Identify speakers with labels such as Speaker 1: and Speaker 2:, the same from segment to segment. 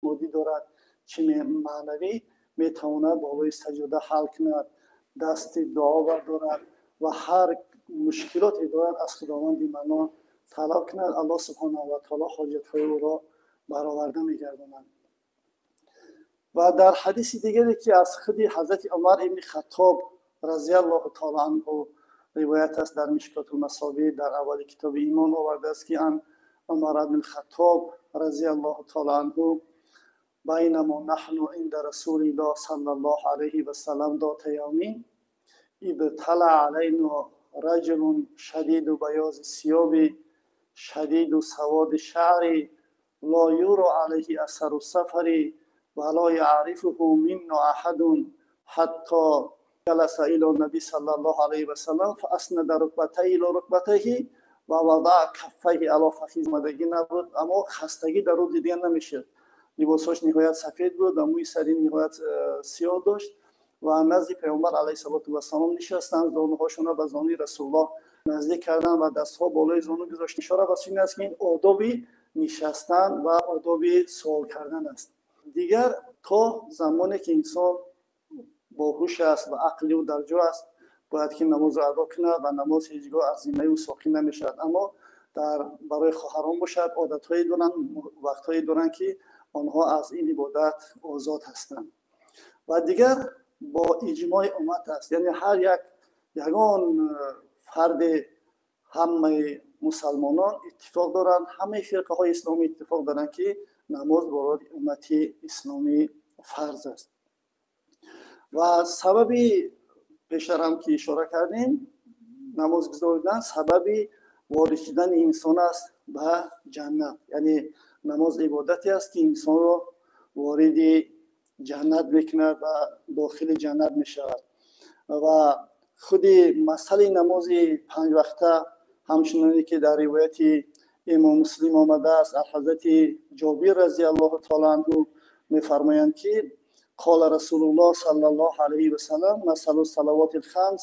Speaker 1: Моддӣ дорад, чӣ маънавӣ, метавонад болои саҷода ҳал кунад, дасти дуо бардорад ва ҳар мушкилоте дорад, аз Худованди Маннон талаб кунад. Аллоҳ субҳонаҳу ва таоло ҳоҷатҳои ӯро бароварда мегардонад. Ва дар ҳадиси дигаре, ки аз худи ҳазрати Умар ибни Хаттоб разиаллоҳу таоло анҳу ривоят аст, дар Мишкотулмасобӣ дар аввали китоби имон овардааст, ки ан Умар ибни Хаттоб разиаллоҳу таоло анҳу: байнамо наҳну инда расулиллоҳ саллаллоҳу алайҳи васаллам зота явмин ибтала алайно раҷулун шадиду баёзи сиёби шадиду саводи шаъри ло юро алайҳи асару сафари ва ло яърифуҳу минно аҳадун ҳатто ҷаласа ило наби саллаллоҳу алайҳи васаллам фааснада рукбатайҳи ило рукбатайҳи ва вадаа каффайҳи ало фахиз. Омадагӣ набуд, аммо хастагӣ дар ӯ дида намешуд. Либосҳош ниҳоят сафед буд ва мӯи сари ниҳоят сиёҳ дошт ва назди Паёмбар алайҳиссалоту вассалом нишастанд, зонуҳошонро ба зонуи Расулуллоҳ наздик карданд ва дастҳо болои зону гузошт. Ишора ба ин аст, ки ин одоби нишастан ва одоби суол кардан аст. Дигар, то замоне ки инсон боҳуш аст ва ақли ӯ дар ҷо аст, бояд ки намозро адо кунад ва намоз ҳеҷ гоҳ аз зиммаи ӯ соқит намешавад. Аммо дар барои хоҳарон бошад, одатҳое доранд, вақтҳое доранд, ки онҳо аз ин ибодат озод ҳастанд. Ва дигар, бо иҷмои уммат аст, яъне ҳар як ягон фарде, ҳамаи мусалмонон иттифоқ доранд, ҳамаи фирқаҳои исломӣ иттифоқ доранд, ки намоз барои уммати исломӣ фарз аст. Ва сабаби, пештарам ки ишора кардем, намоз гузоридан сабаби ворид шудани инсон аст ба ҷаннат. Яъне намоз ибодате аст, ки инсонро вориди ҷаннат мекунад ва дохили ҷаннат мешавад. Ва худи масъалаи намози панҷвақта, ҳамчуноне ки дар ривояти Имом Муслим омадааст, аз ҳазрати Ҷобир разиаллоҳу таоло анҳу мефармоянд, ки қола Расулуллоҳ саллаллоҳу алайҳи васаллам: масалу салавоти лхамс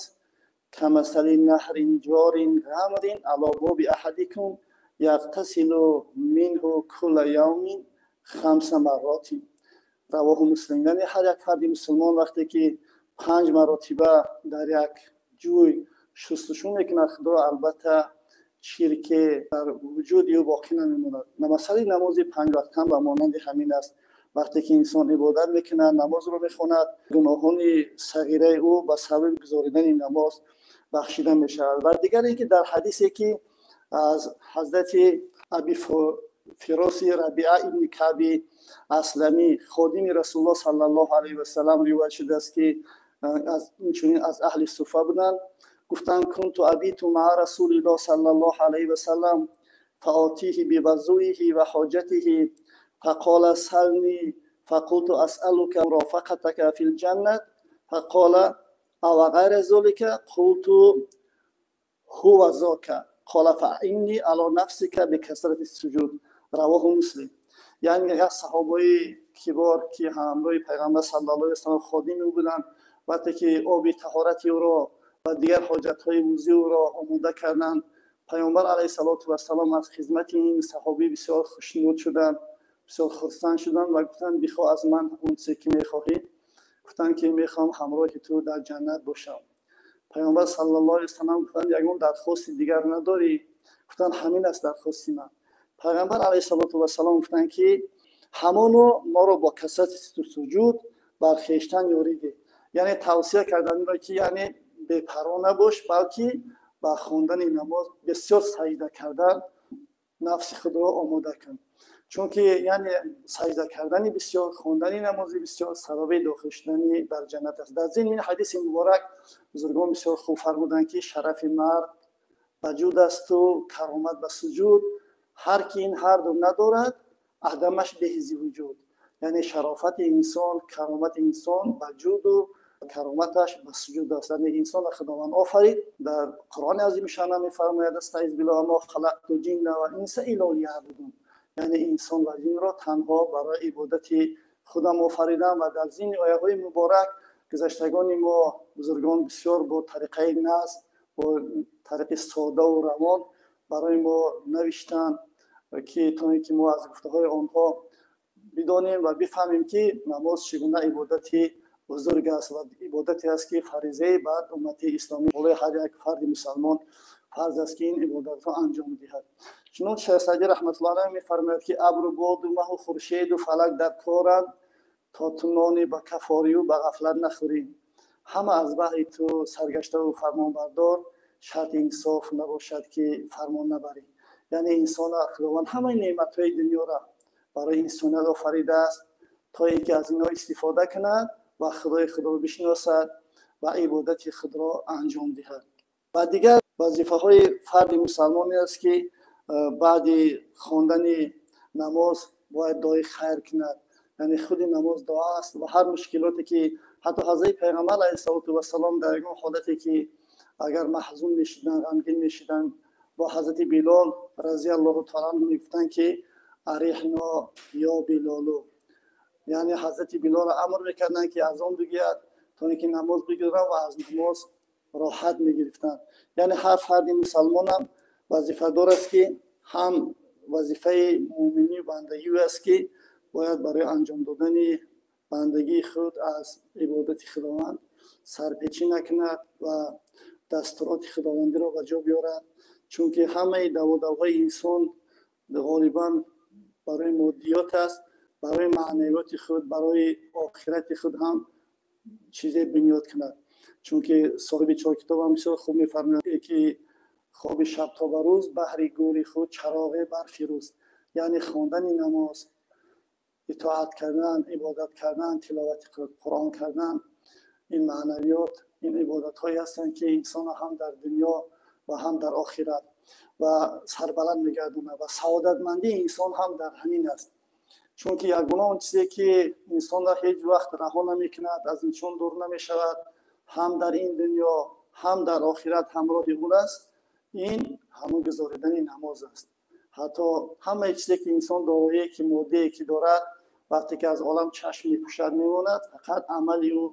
Speaker 1: камасали наҳрин ҷорин ғамрин ало боби аҳадикум яғтасилу минҳу кулла явмин хамса марротин. Равоҳу Муслим. Яъне ҳар як фарди мусулмон вақте ки панҷ маротиба дар як ҷӯй шустушӯ мекунад худро, албатта чирке дар вуҷуди ӯ боқӣ намемонад. Масъалаи намози панҷвақтам ба монанди ҳамин аст. Вақте ки инсон ибодат мекунад, намозро мехонад, гуноҳони сағираи ӯ ба сабаби гузоридани намоз бахшида мешавад. Ва дигар ин ки дар ҳадисе, ки аз ҳазрати Аби Фироси Рабиа ибни Каъби Асламӣ, ходими Расулуллоҳ саллаллоҳу алайҳи васаллам ривоят шудааст, ки инчунин аз аҳли Суфа буданд, гуфтанд: кунту абиту маа расулиллоҳ саллаллоҳу алайҳи васаллам фаотиҳи бивазуиҳи ва ҳоҷатиҳи фақола сални фақулту асалука мурофақатака фил ҷаннат фақола ава ғайра золика қулту ҳува зока қола фаинни ало нафсика бикасрати суҷуд. Равоҳу Муслим. Яъне як саҳобаи кибор, ки ҳамроҳи Пайғамбар саллаллоҳу алайҳи васаллам ходими ӯ буданд, вақте ки оби таҳорати ӯро ва дигар ҳоҷатҳои вузӯи ӯро омода карданд, Пайғамбар алайҳиссалоту вассалом аз хизмати ин саҳобӣ бисёр хушнуд шуданд, бисёр хурсанд шуданд ва гуфтанд: бихоҳ аз ман он чизе ки мехоҳӣ. Гуфтанд, ки мехоҳам ҳамроҳи ту дар ҷаннат бошам. Пайғамбар саллаллоҳу алайҳи васаллам гуфтанд: ягон дархости дигар надорӣ? Гуфтанд: ҳамин аст дархости ман. Пайғамбар алайҳиссалоту вассалом гуфтанд, ки ҳамоно моро бо касрати суҷуд бар хештан ёрӣ деҳ. Яъне тавсия карданд, ки яъне бепарво набош, балки ба хондани намоз, бисёр саҷда кардан нафси худро омода кун, чунки яъне саҷда кардани бисёр, хондани намози бисёр сабаби дохил шудани бар ҷаннат аст. Дар зимни ин ҳадиси муборак бузургон бисёр хуб фармуданд, ки шарафи мард ба ҷуд асту каромат ба суҷуд, ҳар ки ин ҳарду надорад, адамаш беҳизи вуҷуд. Яъне шарофати инсон, каромати инсон ба ҷуду кароматаш ба суҷуд аст. Яъне инсонро Худованд офарид. Дар Қуръони азимушшаъна мефармояд: астаиз биллоҳ, ма халақту ҷинна ва инса илла лияъбудун. Яъне инсон ва ҷинро танҳо барои ибодати худам офаридам. Ва дар зимни ояҳои муборак гузаштагони мо, бузургон, бисёр бо тариқаи назм, бо тариқи содаву равон барои мо навиштанд, ки то ин ки мо аз гуфтаҳои онҳо бидонем ва бифаҳмем, ки намоз чӣ гуна ибодати бузург аст ва ибодате аст, ки фаризаи бар уммати исломӣ, болои ҳар як фарди мусалмон фарз аст, ки ин ибодатро анҷом диҳад. Чунон Шайх Саъдӣ раҳматуллоҳи алайҳ мефармояд, ки абру боду маҳу хуршеду фалак дар коранд, то ту нони ба кафорию ба ғафлат нахӯрӣ. Ҳама аз баҳри ту саргаштаву фармонбардор, шарти инсоф набошад, ки фармон набарӣ. Яъне инсона Худованд ҳамаи неъматҳои дунёро барои инсоният офаридааст, то ин ки аз инҳо истифода кунад ва Худои худро бишносад ва ибодати худро анҷом диҳад. Ва дигар вазифаҳои фарди мусалмон ин аст, ки баъди хондани намоз бояд дуои хайр кунад. Яъне худи намоз дуо аст ва ҳар мушкилоте ки ҳатто ҳазрати Пайғамбар алайҳиссалоту вассалом дар ягон ҳолате ки агар маҳзун мешуданд, ғамгин мешуданд, бо ҳазрати Билол разиаллоҳу таала анҳу мегуфтанд, ки арихно ё Билолу. Яъне ҳазрати Билолро амр мекарданд, ки азон бигӯяд, то ин ки намоз бигиранд ва аз намоз роҳат мегирифтанд. Яъне ҳар фарди мусалмонам вазифадор аст, ки ҳам вазифаи муъминӣ бандагӣ аст, ки бояд барои анҷом додани бандагии худ аз ибодати Худованд сарпечӣ накунад ва дастуроти худовандиро ба ҷо биёрад, чунки ҳамаи даводавҳои инсон ғолибан барои моддиёт аст, барои маънавиёти худ, барои охирати худ ҳам чизе бунёд кунад. Чунки соҳиби чор китоб ҳам бисёр хуб мефармояд, ки хоби шаб то ба рӯз баҳри гӯри худ чароғе барфирӯз. Яъне хондани намоз, итоат кардан, ибодат кардан, тиловати Қуръон кардан, ин маънавиёт, ин ибодатҳое ҳастанд, ки инсонро ҳам дар дунё ва ҳам дар охират ва сарбаланд мегардонад ва саодатмандии инсон ҳам дар ҳамин аст. Чунки ягона он чизе ки инсонро ҳеҷ вақт раҳо намекунад, аз инсон дур намешавад, ҳам дар ин дунё, ҳам дар охират ҳамроҳи ӯ аст, ин ҳамон гузоридани намоз аст. Ҳатто ҳамаи чизе ки инсон дороие ки моддие ки дорад, вақте ки аз олам чашм мепӯшад, мемонад фақат амали ӯ,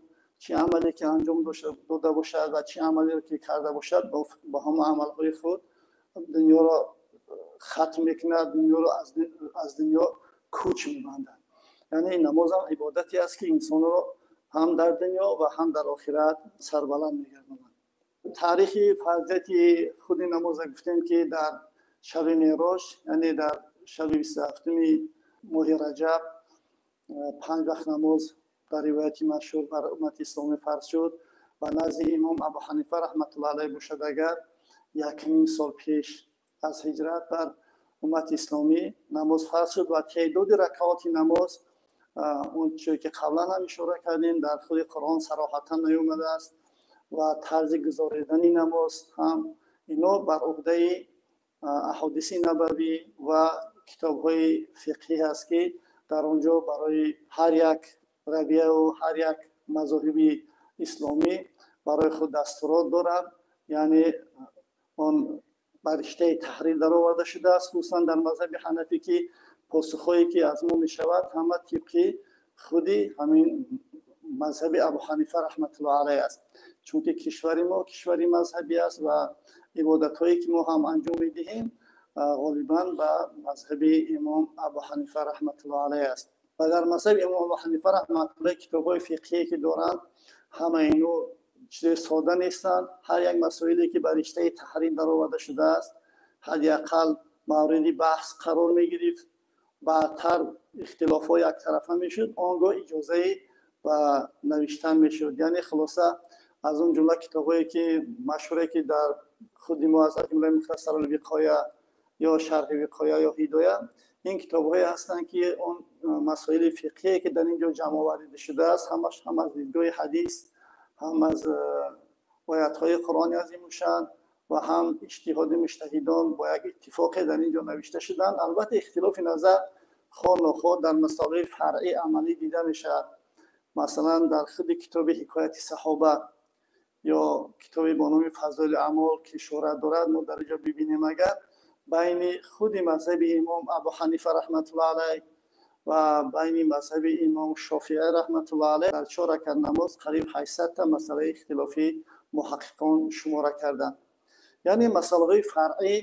Speaker 1: чӣ амале ки анҷом дода бошад ва чӣ амалеро ки карда бошад, бо ҳама амалҳои худ дунёро хатм мекунад, дунёро аз дунё кӯч мебандад. Яъне намозам ибодате аст, ки инсонро ҳам дар дунё ва ҳам дар охират сарбаланд мегардонад. Таърихи фарзияти худи намоза гуфтем, ки дар шаби Меърож, яъне дар шаби 27-уми моҳи Раҷаб, панҷ вақт намоз дар ривояти машҳур бар уммати исломӣ фарз шуд ва назди имом Абу Ҳанифа раҳматуллоҳи алайҳ бошад, агар 1,5 сол пеш аз ҳиҷрат бар уммати исломӣ намоз фарз шуд ва теъдоди ракаоти намоз, он чизе ки қаблан ҳам ишора кардем, дар худи Қуръон сароҳатан наёмадааст ва тарзи гузоридани намоз ҳам ино бар уҳдаи аҳодиси набавӣ ва китобҳои фиқҳӣ ҳаст, ки дар он ҷо барои ҳар як равияву ҳар як мазоҳиби исломӣ барои худ дастурот доранд. Яъне он ба риштаи таҳрир дароварда шудааст, хусусан дар мазҳаби ҳанафӣ, ки посухҳое ки аз мо мешавад, ҳама тибқи худи ҳамин мазҳаби Абу Ҳанифа раҳматуллоҳи алайҳ аст, чунки кишвари мо кишвари мазҳабӣ аст ва ибодатҳое ки мо ҳам анҷом медиҳем, ғолибан ба мазҳаби имом Абу Ҳанифа раҳматуллоҳи алайҳ аст. Ва дар мазҳаби имом Абу Ҳанифа раҳматуллоҳ китобҳои фиқҳие ки доранд, ҳама ино чизи сода нестанд. Ҳар як масоиле ки ба риштаи таҳрир дароварда шудааст, ҳадди ақал мавриди баҳс қарор мегирифт, баъдтар ихтилофҳо яктарафа мешуд, он гоҳ иҷозаи ба навиштан мешуд. Яъне хулоса, аз он ҷумла китобҳое ки машҳуре, ки дар худи мо аз ҷумлаи Мухтасарулвиқоя ё Шарҳи виқоя ё Ҳидоя, ин китобҳое ҳастанд, ки он масоили фиқҳие ки дар ин ҷо ҷамъоварида шудааст, ҳамаш ҳам аз дидгоҳи ҳадис, ҳам аз оятҳои Қуръони азимушшаън ва ҳам иҷтиҳоди муҷтаҳидон бо як иттифоқе дар ин ҷо навишта шуданд. Албатта, ихтилофи назар хоҳ нохоҳ дар масолаи фаръӣ амалӣ дида мешавад. Масалан, дар худи китоби Ҳикояти саҳоба ё китобе бо номи Фазоили аъмол, ки шӯҳрат дорад, мо дар инҷо бибинем, агар байни худи мазҳаби имом Абу Ҳанифа раҳматуллоҳ алайҳ ва байни мазҳаби имом Шофиӣ раҳматуллоҳ алайҳ дар чор ракат намоз қариб 800 та масъалаи ихтилофӣ муҳаққиқон шумора карданд. Яъне масъалаҳои фаръӣ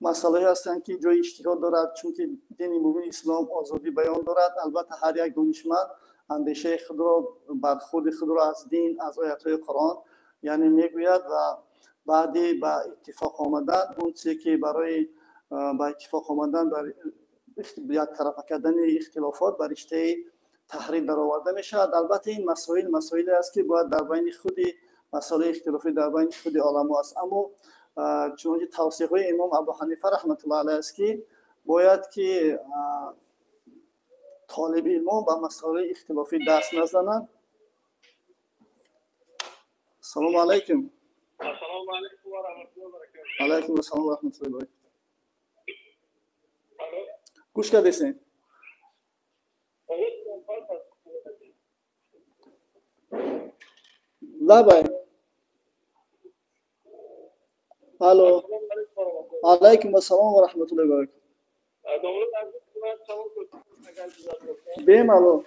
Speaker 1: Масъалаҳое ҳастанд, ки ҷои иҷтиҳод дорад, чунки дини мубини ислом озодӣ баён дорад. Албатта ҳар як донишманд андешаи худро, бархурди худро аз дин, аз оятҳои Қуръон яъне мегӯяд ва баъди ба иттифоқ омадан, он чизе ки барои ба иттифоқ омадан бар яктарафа кардани ихтилофот ба риштаи таҳрир дароварда мешавад. Албатта ин масоил масоиле аст, ки бояд дар байни худи масъалаи ихтилофӣ дар байни худи оламо аст. Аммо чунончи тавсияҳои имом Абу Ҳанифа раҳматуллоҳи алайҳ аст, ки бояд ки толиби илмон ба масъалаи ихтилофӣ даст назананд. Ассалому алайкум.
Speaker 2: Ассалому алайкум ва раҳматуллоҳи ва баракатуҳ.
Speaker 1: Алайкум ассалом ва раҳматуллоҳи ва баракатуҳ. Гӯш кардесен? Лабай. Алло. Алайкум ассалом ва раҳматуллоҳи ва баракатуҳ. Бемалол.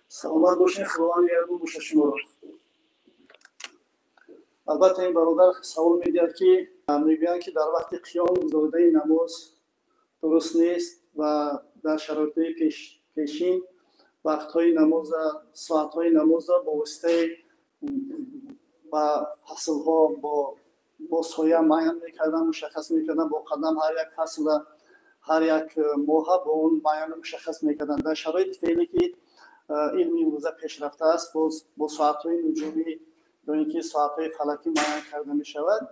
Speaker 1: Саломат бошед, Худованд меҳрубон бошад шуморо. Албатта ин бародар савол медиҳад, ки мегӯянд, ки дар вақти қиём гузоридани намоз дуруст нест ва дар шароитҳои пешин вақтҳои намоза, соатҳои намоза бо воситаи ба фаслҳо бо соя муайян мекарданд, мушаххас мекарданд, бо қадам ҳар як фасла, ҳар як моҳа бо он муайяну мушаххас мекарданд. Дар шароити феъле ки илми имрӯза пешрафта аст, боз бо соатҳои нуҷумӣ ё ин ки соатҳои фалакӣ муайян карда мешавад.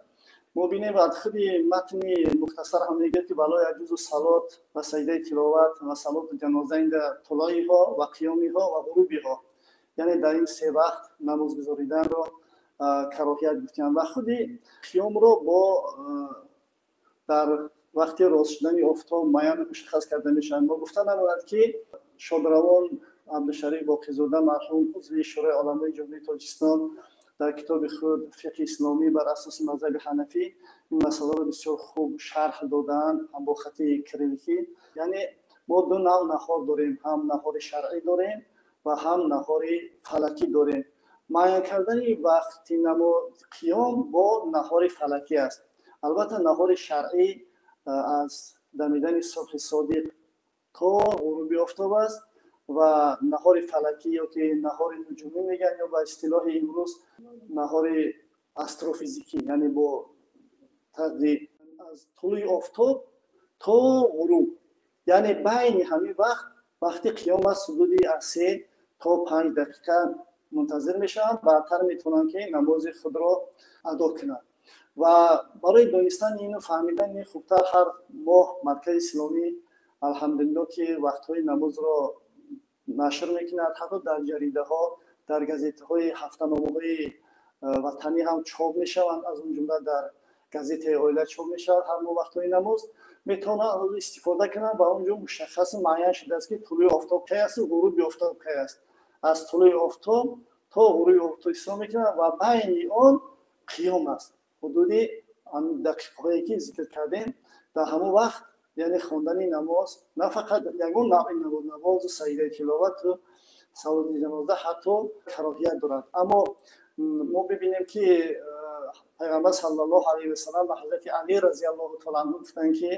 Speaker 1: Мо бинем, аз худи матни мухтасар ҳам мегӯяд, ки вало яҷузу салот ва саҷдаи тиловат ва салоту ҷаноза инда тулоиҳо ва қиёмиҳо ва ғурубиҳо, яъне дар ин се вақт намоз гузориданро кароҳият гуфтанд ва худи қиёмро бо дар вақти рост шудани офтоб муайяну мушаххас карда мешавад. Мо гуфта намонад, ки шодравон Абдушариф Боқизода, марҳум узви Шӯрои оламои Ҷумҳурии Тоҷикистон, дар китоби худ «Фиқҳи исломӣ бар асоси мазҳаби ҳанафӣ» ин масъаларо бисёр хуб шарҳ додаанд, ҳам бо хати кирилликӣ. Яъне мо ду навъ наҳор дорем, ҳам наҳори шаръӣ дорем ва ҳам наҳори фалакӣ дорем. Муайян кардани вақти намоз қиём бо наҳори фалакӣ аст. Албатта наҳори шаръӣ аз дамидани субҳи содиқ то ғуруби офтоб аст ва наҳори фалакӣ ё ки наҳори нуҷумӣ мегӯянд, ё ба истилоҳи имрӯз наҳори астрофизикӣ, яъне бо тарзи аз тулӯи офтоб то ғуруб, яъне байни ҳамин вақт вақти қиём аст, ҳудуди аз 3 то 5 дақиқа мунтазир мешаванд, баъдтар метавонанд, ки намози худро адо кунанд. Ва барои донистани ину фаҳмидани хубтар ҳар моҳ Маркази исломӣ алҳамдулиллоҳ ки вақтҳои намозро нашр мекунад, ҳатто дар ҷаридаҳо, дар газетаҳои ҳафтаномаҳои ватанӣ ҳам чоп мешаванд, аз он ҷумла дар газетаи оила чоп мешавад ҳар моҳ вақтҳои намоз. Метавонанд аз он истифода кунанд ва он ҷо мушаххасу муайян шудааст, ки тулӯи офтоб кай аст ва ғуруби офтоб кай аст. Аз тулӯи офтоб то ғуруби офтоб ҳисоб мекунанд ва байни он қиём аст. Ҳудуди дақиқаҳое ки зикр кардем, дар ҳамон вақт яъне хондани намоз, на фақат ягон навъи намоз, намозу саҷдаи тиловату салоти ҷаноза ҳатто кароҳият дорад. Аммо мо бибинем, ки Пайғамбар саллаллоҳу алайҳи васаллам ба ҳазрати Алӣ разияллоҳу таала анҳу гуфтанд, ки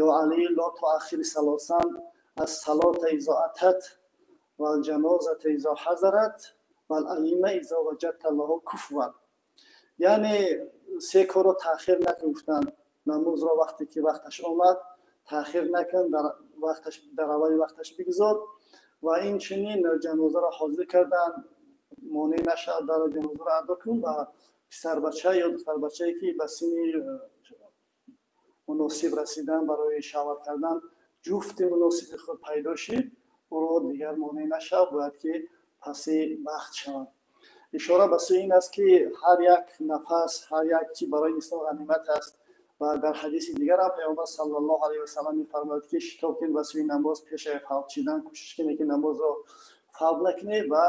Speaker 1: ё Алӣ, ло туаххири салосан ас-салота изо атат вал-ҷанозата изо ҳазарат вал-алима изо ваҷадта лаҳу куфван. Яъне се корро таъхир накун гуфтанд. Намозро вақте ки вақташ омад таъхир накун, дар аввали вақташ бигузор ва инчунин ҷанозаро ҳозир кардан монеъ нашавад, дар ҷанозаро адо кун ва писарбача ё духтарбачае ки ба синни муносиб расидан барои шавҳар кардан ҷуфти муносиби худ пайдо шид, ӯро дигар монеъ нашавад, бояд ки паси бахт шавад. Ишора ба сӯи ин аст, ки ҳар як нафас, ҳар як чи барои инсон ғанимат аст. Ва дар ҳадиси дигар ҳам Пайғамбар саллаллоҳу алайҳи васаллам мефармояд, ки шитоб кунед ба сӯи намоз пеш аз фавт шидан, кӯшиш кунед, ки намозро фавт накунед ва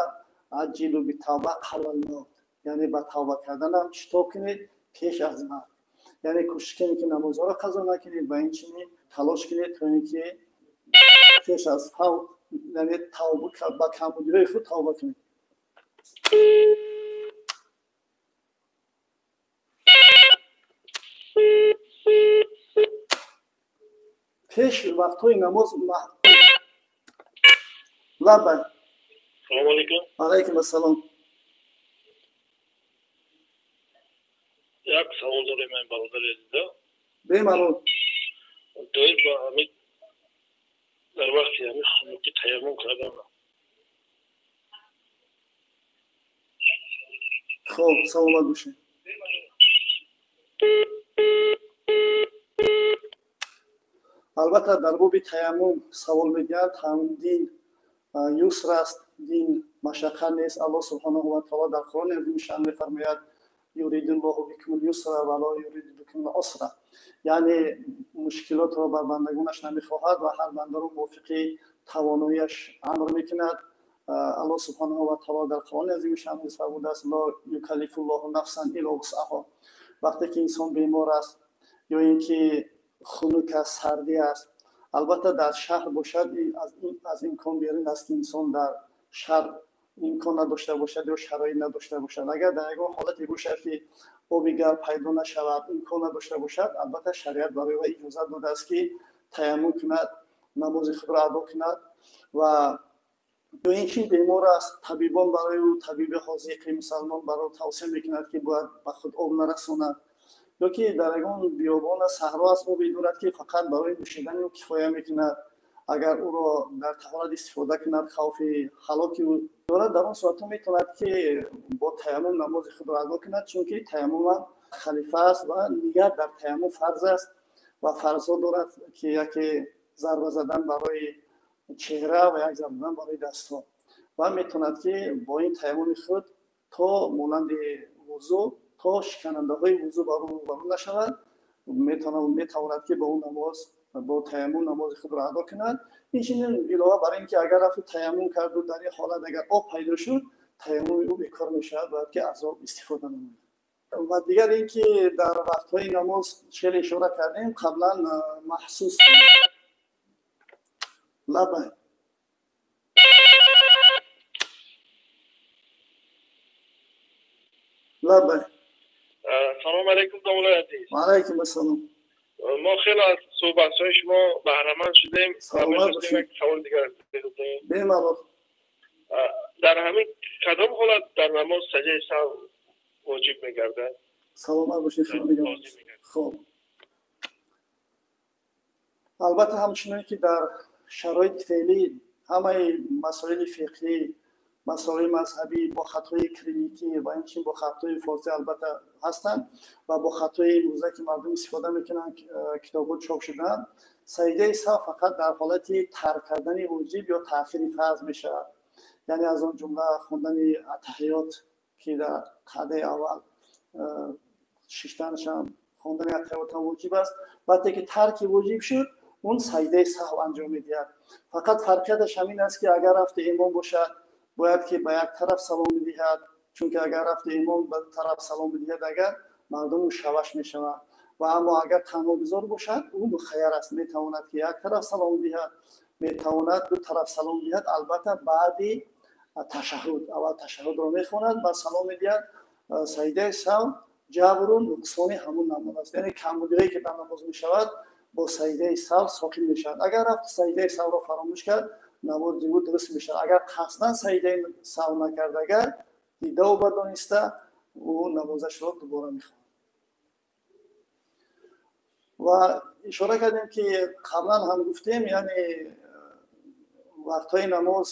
Speaker 1: аҷилу битавба қабла алмавт, яъне ба тавба карданам шитоб кунед пеш аз марг. Яъне кӯшиш кунед, ки намозҳоро қазо накунед ва инчунин талош кунед то ин ки пеш аз фавт Яъне тавба ба камбудиҳои худ тавба кунед. Пеш вақтҳои намоз лаббай.
Speaker 2: Салому алейкум.
Speaker 1: Алайкум ассалом.
Speaker 2: Як савол дорем, бародари азиза.
Speaker 1: Бемалол.
Speaker 2: Доир ба ҳамин дар вақти ҳамин хунукӣ таяммум кардан.
Speaker 1: Хоб, саломат бошед. Албатта, дар боби таяммум савол медиҳад. Таяммум дин юср аст, дин машаққат нест. Аллоҳ субҳонаҳу ва таоло дар Қуръони азимушшаън мефармояд: юридуллоҳу бикумул юсра ва ло юриду бикумул усра. Яъне мушкилотро бар бандагонаш намехоҳад ва ҳар бандаро мувофиқи тавоноияш амр мекунад. Аллоҳ субҳонаҳу ва таоло дар Қуръони азимушшаън фармудааст: ло юкаллифуллоҳу нафсан илло вусъаҳо. Вақте ки инсон бемор аст ё ин ки хунук аст, сардӣ аст, албатта дар шаҳр бошад, аз имкон берун аст ки инсон дар шаҳр имкон надошта бошад ё шароит надошта бошад. Агар дар ягон ҳолате бошад ки оби гарм пайдо нашавад, имкон надошта бошад, албатта шариат барои вай иҷозат додааст ки таяммум кунад, намози худро адо кунад. Ва ё ин ки бемор аст, табибон барои ӯ, табиби ҳозиқи мусалмон барои ӯ тавсия мекунад ки бояд ба худ об нарасонад, ё ки дар ягон биёбон аст, саҳро аст, обе дорад ки фақат барои нӯшидани ӯ кифоя мекунад. Агар ӯро дар таҳорат истифода кунад, хавфи ҳалоки ӯ дорад. Дар он сурат метавонад ки бо таяммум намози худро адо кунад, чунки таяммумам халифа аст ва ният дар таяммум фарз аст ва фарзҳо дорад ки яке зарба задан барои чеҳра ва як зарба задан барои дастҳо. Ва метавонад ки бо ин таяммуми худ то монанди вузӯ, то шиканандаҳои вузӯ бар ӯ рӯбарӯ нашавад, метавонад ки бо он намоз, бо таяммум намози худро адо кунад. Инчунин илова бар ин ки агар рафту таяммум карду дар ин ҳолат агар об пайдо шуд, таяммуми ӯ бекор мешавад, бояд ки аз об истифода намояд. Ва дигар ин ки дар вақтҳои намоз хеле ишора кардем қаблан маҳсус. Лаббай. Лаббай.
Speaker 2: Салом алейкум, домуллои азиз.
Speaker 1: Ва алайкум ассалом.
Speaker 2: Мо хеле аз суҳбатҳои шумо баҳраманд шудем ва мехостем як савол дигар бидиҳем.
Speaker 1: Бемалол.
Speaker 2: Дар ҳамин кадом ҳолат дар намоз саҷдаи саҳв воҷиб мегардад?
Speaker 1: Саломат бошед, худо нигаҳбон. Хоб, албатта, ҳамчунон ки дар шароити феълӣ ҳамаи масоили фиқҳӣ, масоили мазҳабӣ бо хатҳои кирилликӣ ва инчунин бо хатҳои форсӣ албатта ҳастанд ва бо хатҳои имрӯза ки мардум истифода мекунанд, китобҳо чоп шудаанд, саҷдаи саҳв фақат дар ҳолати тарк кардани воҷиб ё таъхири фарз мешавад. Яъне аз он ҷумла хондани аттаҳиёт, ки дар қаъдаи аввал шиштанашам хондани аттаҳиёт ҳам воҷиб аст. Вақте ки тарки воҷиб шуд, он саҷдаи саҳв анҷом медиҳад. Фақат фарқияташ ҳамин аст ки агар рафти имом бошад, бояд ки ба як тараф салом бидиҳад, чунки агар рафти имом ба ду тараф салом бидиҳад, агар мардум мушавваш мешаванд. Ва аммо агар танҳо бизор бошад, ӯ мухайяр аст, метавонад ки як тараф салом диҳад, метавонад ду тараф салом диҳад. Албатта, баъди ташаҳҳуд, аввал ташаҳҳудро мехонад, баъд салом медиҳад. Саҷдаи саҳв ҷабру нуқсони ҳамун намоз аст, яъне камбудиҳое ки дар намоз мешавад, бо саҷдаи саҳв соқит мешавад. Агар рафт саҷдаи саҳвро фаромӯш кард, намози ӯ дуруст мешавад. Агар қасдан саҷдаи саҳв накард, агар дидаву бадониста, ӯ намозашро дубора мехонад. Ва ишора кардем ки қаблан ҳам гуфтем, яъне вақтҳои намоз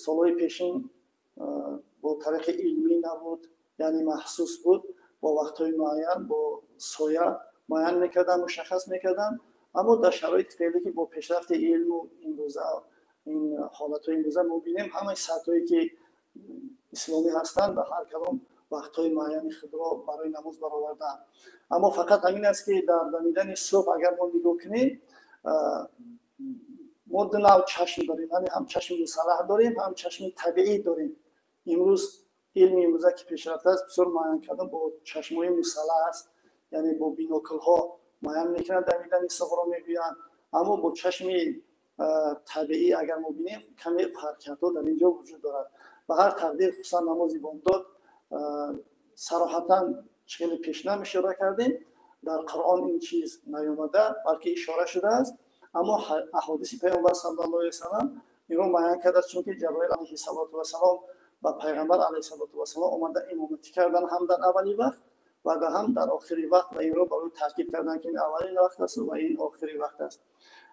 Speaker 1: солҳои пешин бо тариқи илмӣ набуд, яъне маҳсус буд, бо вақтҳои муайян, бо соя муайян мекарданд, мушаххас мекарданд. Аммо дар шароити феълӣ ки бо пешрафти илму имрӯза, ин ҳолатҳои имрӯза мо бинем, ҳамаи сатҳое ки исломӣ ҳастанд, ба ҳар кадом вақтҳои муайяни худро барои намоз баровардаанд. Аммо фақат ҳамин аст ки дар дамидани субҳ агар мо нигоҳ кунем, мо ду навъ чашм дорем, яъне ҳам чашми мусаллаҳ дорем, ҳам чашми табиӣ дорем. Имрӯз илми имрӯза ки пешрафта аст, бисёр муайян кардан бо чашмҳои мусаллаҳ аст, яъне бо биноклҳо муайян мекунанд, дамидани субҳро мегӯянд. Аммо бо чашми табиӣ агар мо бинем, каме фарқиятҳо дар ин ҷо вуҷуд дорад. Ба ҳар тақдир, хусусан намози бомдод сароҳатан хеле пешнам ишора кардем, дар Қуръон ин чиз наёмада, балки ишора шудааст. Аммо аҳодиси Пайғамбар саллаллоҳу алайҳи васаллам инро муайян кардааст, чунки Ҷабраил алайҳиссалоту вассалом ба Пайғамбар алайҳиссалоту вассалом омада имоматӣ кардан ҳам дар аввали вақт ва ҳам дар охири вақт, ва инро барои таъкид кардан, ки ин аввалин вақт аст ва ин охири вақт аст.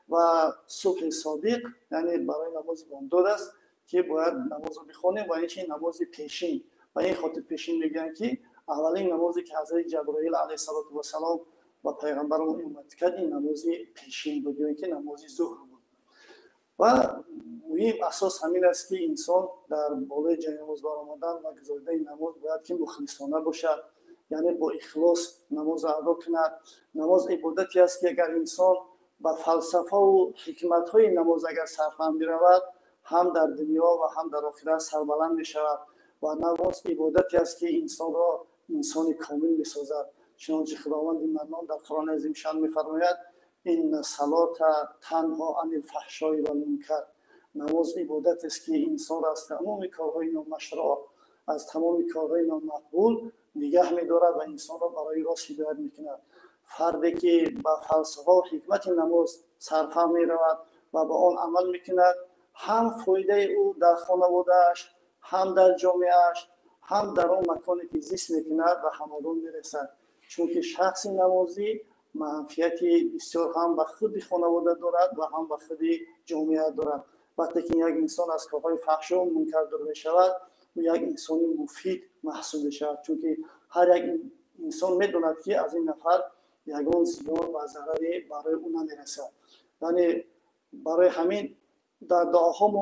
Speaker 1: Ва субҳи содиқ, яъне барои намози бомдод аст, ки бояд намозро бихонем, ва инчунин намози пешин. Ба ин хотир пешин мегӯянд, ки аввалин намозе ки ҳазрати Ҷаброил алайҳиссалоту вассалом ба пайғамбарамон имоматӣ кард, ин намози пешин буд ё ин ки намози зуҳр буд. Ва муҳим асос ҳамин аст, ки инсон дар болои ҷайнамоз баромадан ва гузоридани намоз бояд ки мухлисона бошад, яъне бо ихлос намозро адо кунад. Намоз ибодате аст, ки агар инсон ба фалсафаву ҳикматҳои намоз агар сарфаҳм биравад, ҳам дар дунё ва ҳам дар охират сарбаланд мешавад. Ва намоз ибодате аст, ки инсонро инсони комил месозад. Чунончи Худованди Маннон дар Қуръони Азимшаън мефармояд: инна салота танҳо анил фаҳшои валмункар. Намоз ибодатест, ки инсонро аз тамоми корҳои номашруъ, аз тамоми корҳои номақбул нигаҳ медорад ва инсонро барои рост ҳидоят мекунад. Фарде ки ба фалсафа ва ҳикмати намоз сарфаҳм меравад ва ба он амал мекунад, ҳам фоидаи ӯ дар хонаводааш, ҳам дар ҷомеааш, ҳам дар он маконе ки зист мекунад, ба ҳамагон мерасад. Чунки шахси намозӣ манфиати бисёр ҳам ба худи хонавода дорад ва ҳам ба худи ҷомеа дорад. Вақте ки як инсон аз корҳои фаҳшо мункар дур мешавад, ӯ як инсони муфид маҳсуб мешавад, чунки ҳар як инсон медонад, ки аз ин нафар ягон зиён ва зараре барои ӯ намерасад. Яъне барои ҳамин дар дуоҳо мо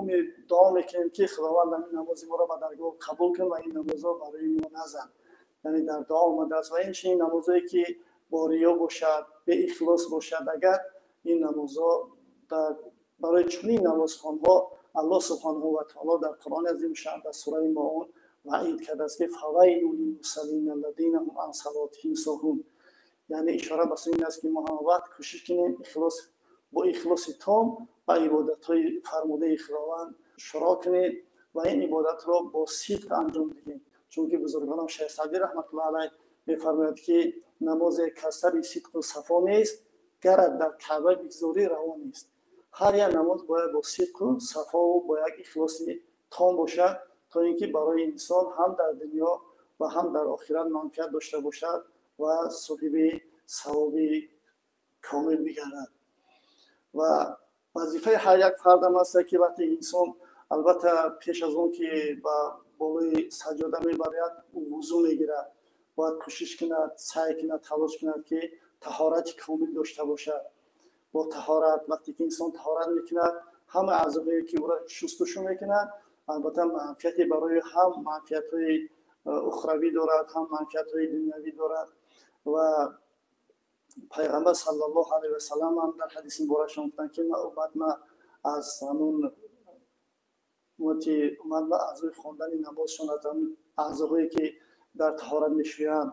Speaker 1: дуо мекунем, ки Худованд ҳамин намози моро ба даргоҳ қабул кун ва ин намозро барои мо назан. Яъне дар дуо омадааст. Ва инчунин намозое ки бо риё бошад, беихлос бошад, агар ин намозҳо барои чунин намозхонҳо Аллоҳ субҳонаҳу ва таоло дар Қуръони Азимшаън дар сураи Маун ваъид кардааст, ки фавайлу лилмусаллина аллазина ҳум ан салотиҳим соҳун. Яъне ишора ба сӯи ин аст, ки мо ҳама вақт кӯшиш кунем ихлос, бо ихлоси том ба ибодатҳои фармудаи Худованд шуроъ кунем ва ин ибодатро бо сидқ анҷом диҳем. Чунки бузургонам Шайх Саъдӣ раҳматуллоҳ алайҳ мефармояд, ки намозе каз сари сидқу сафо нест, гарат дар Каъба бигзорӣ, раво нест. Ҳар як намоз бояд бо сидқу сафову бо як ихлоси том бошад, то ин ки барои инсон ҳам дар дунё ва ҳам дар охират манфиат дошта бошад ва соҳиби савоби комил бигардад. Ва вазифаи ҳар як фардам аст, ки вақте инсон албатта пеш аз он ки ба болои саҷода мебарад, ӯ вузӯ мегирад, бояд кӯшиш кунад, саъй кунад, талош кунад, ки таҳорати комил дошта бошад. Бо таҳорат, вақте ки инсон таҳорат мекунад, ҳама аъзоҳое ки ӯро шустушу мекунад, албатта манфиате барои ҳам манфиатҳои ухравӣ дорад, ҳам манфиатҳои дунявӣ дорад. Ва Пайғамбар саллаллоҳу алайҳи васаллам ҳам дар ҳадиси муборакшон гуфтанд, ки уммат ма аз ҳамун уммати уммат ма аъзои хондани намозшон аз ҳамун аъзоҳое ки дар таҳорат мешӯянд,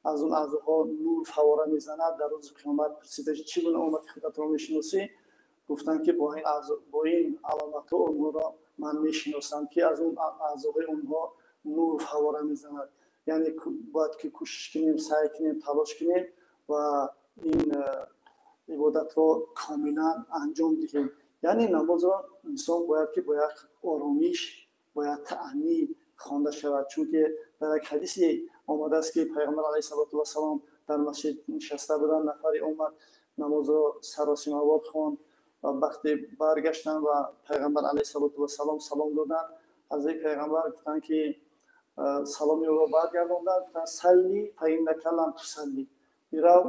Speaker 1: аз он аъзоҳо нур фавора мезанад. Дар рӯзи қиёмат пурсида, чӣ гуна уммати худатро мешиносӣ? Гуфтанд, ки бо ин аломатҳо онҳоро ман мешиносам, ки аз он аъзоҳои онҳо нур фавора мезанад. Яъне бояд ки кӯшиш кунем, саъй кунем, талош кунем ва ин ибодатро комилан анҷом диҳем. Яъне намозро инсон бояд ки бо як оромиш, бо як таънӣ хонда шавад. Чунки дар як ҳадисе омадааст, ки Пайғамбар алайҳиссалоту вассалом дар масҷид нишаста буданд, нафаре омад, намозро саросимавор хонд ва вақте баргаштанд ва Пайғамбар алайҳиссалоту вассалом салом доданд, ҳазрати Пайғамбар гуфтанд, ки саломи ӯро баргардонданд, гуфтанд: салли фаиннака лам тусалли, бирав,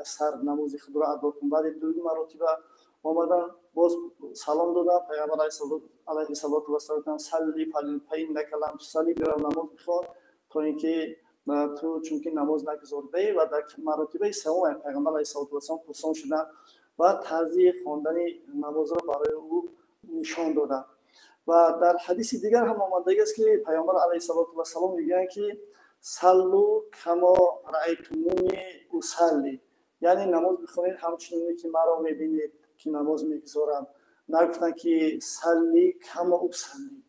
Speaker 1: сар намози худро адо кун. Баъди ду маротиба омаданд, боз салом доданд, Пайғамбар алайҳиссалоту вассалом гуфтанд: салли фаиннака лам тусалли, бирав, намоз бихон, то ин ки ту чунки намоз нагузордаӣ. Ва дар маротибаи севум Пайғамбар алайҳиссалоту вассалом пурсон шуданд ва тарзи хондани намозро барои ӯ нишон доданд. Ва дар ҳадиси дигар ҳам омадагиаст, ки Пайғамбар алайҳиссалоту вассалом мегӯянд, ки саллу камо раайтумуни усалли, яъне намоз бихонед ҳамчуноне ки маро мебинед. ки намоз мегузорам. Нагуфтанд ки салли кама усалли,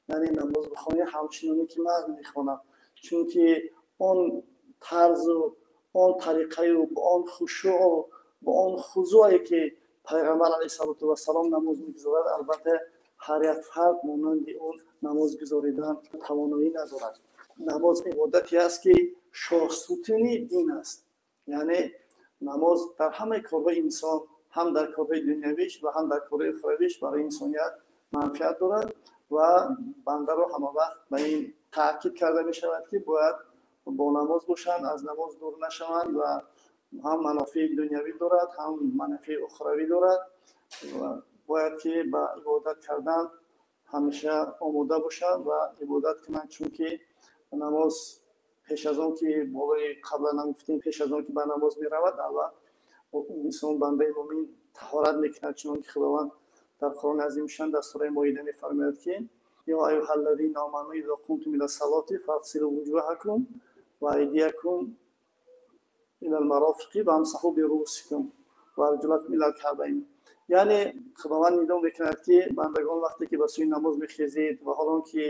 Speaker 1: яъне намоз бихонӣ ҳамчуноне ки ман мехонам, чунки он тарзу он тариқаю бо он хушӯъу бо он хузӯе ки пайғамбар алайҳиссалоту вассалом намоз мегузорад, албатта ҳар як фард монанди он намоз гузоридан тавоноӣ надорад. Намоз ибодате аст ки шоҳсутуни дин аст, яъне намоз дар ҳамаи корҳои инсон, ҳам дар корҳои дунявиш ва ҳам дар корҳои охиравиш барои инсоният манфиат дорад ва бандаро ҳама вақт ба ин таъкид карда мешавад ки бояд бо намоз бошанд, аз намоз дур нашаванд ва ҳам манофеи дунявӣ дорад, ҳам манофеи охиравӣ дорад ва бояд ки ба ибодат кардан ҳамеша омода бошанд ва ибодат кунанд, чунки намоз пеш аз он ки болои қаблан ҳам гуфтем, пеш аз он ки ба намоз меравад, аввал инсон бандаи мӯмин таҳорат мекунад, чунон ки Худованд дар Қуръони азимушшан дар сураи Моида мефармояд ки ё аюҳаллазина оману изо қумтум ила салоти фағсилу вуҷуҳакум ва айдиякум илал марофиқи вамсаҳу бируусикум ва арҷулакум илал каъбайн. Яъне Худованд нидо мекунад ки бандагон вақте ки ба сӯи намоз мехезед ва ҳолон ки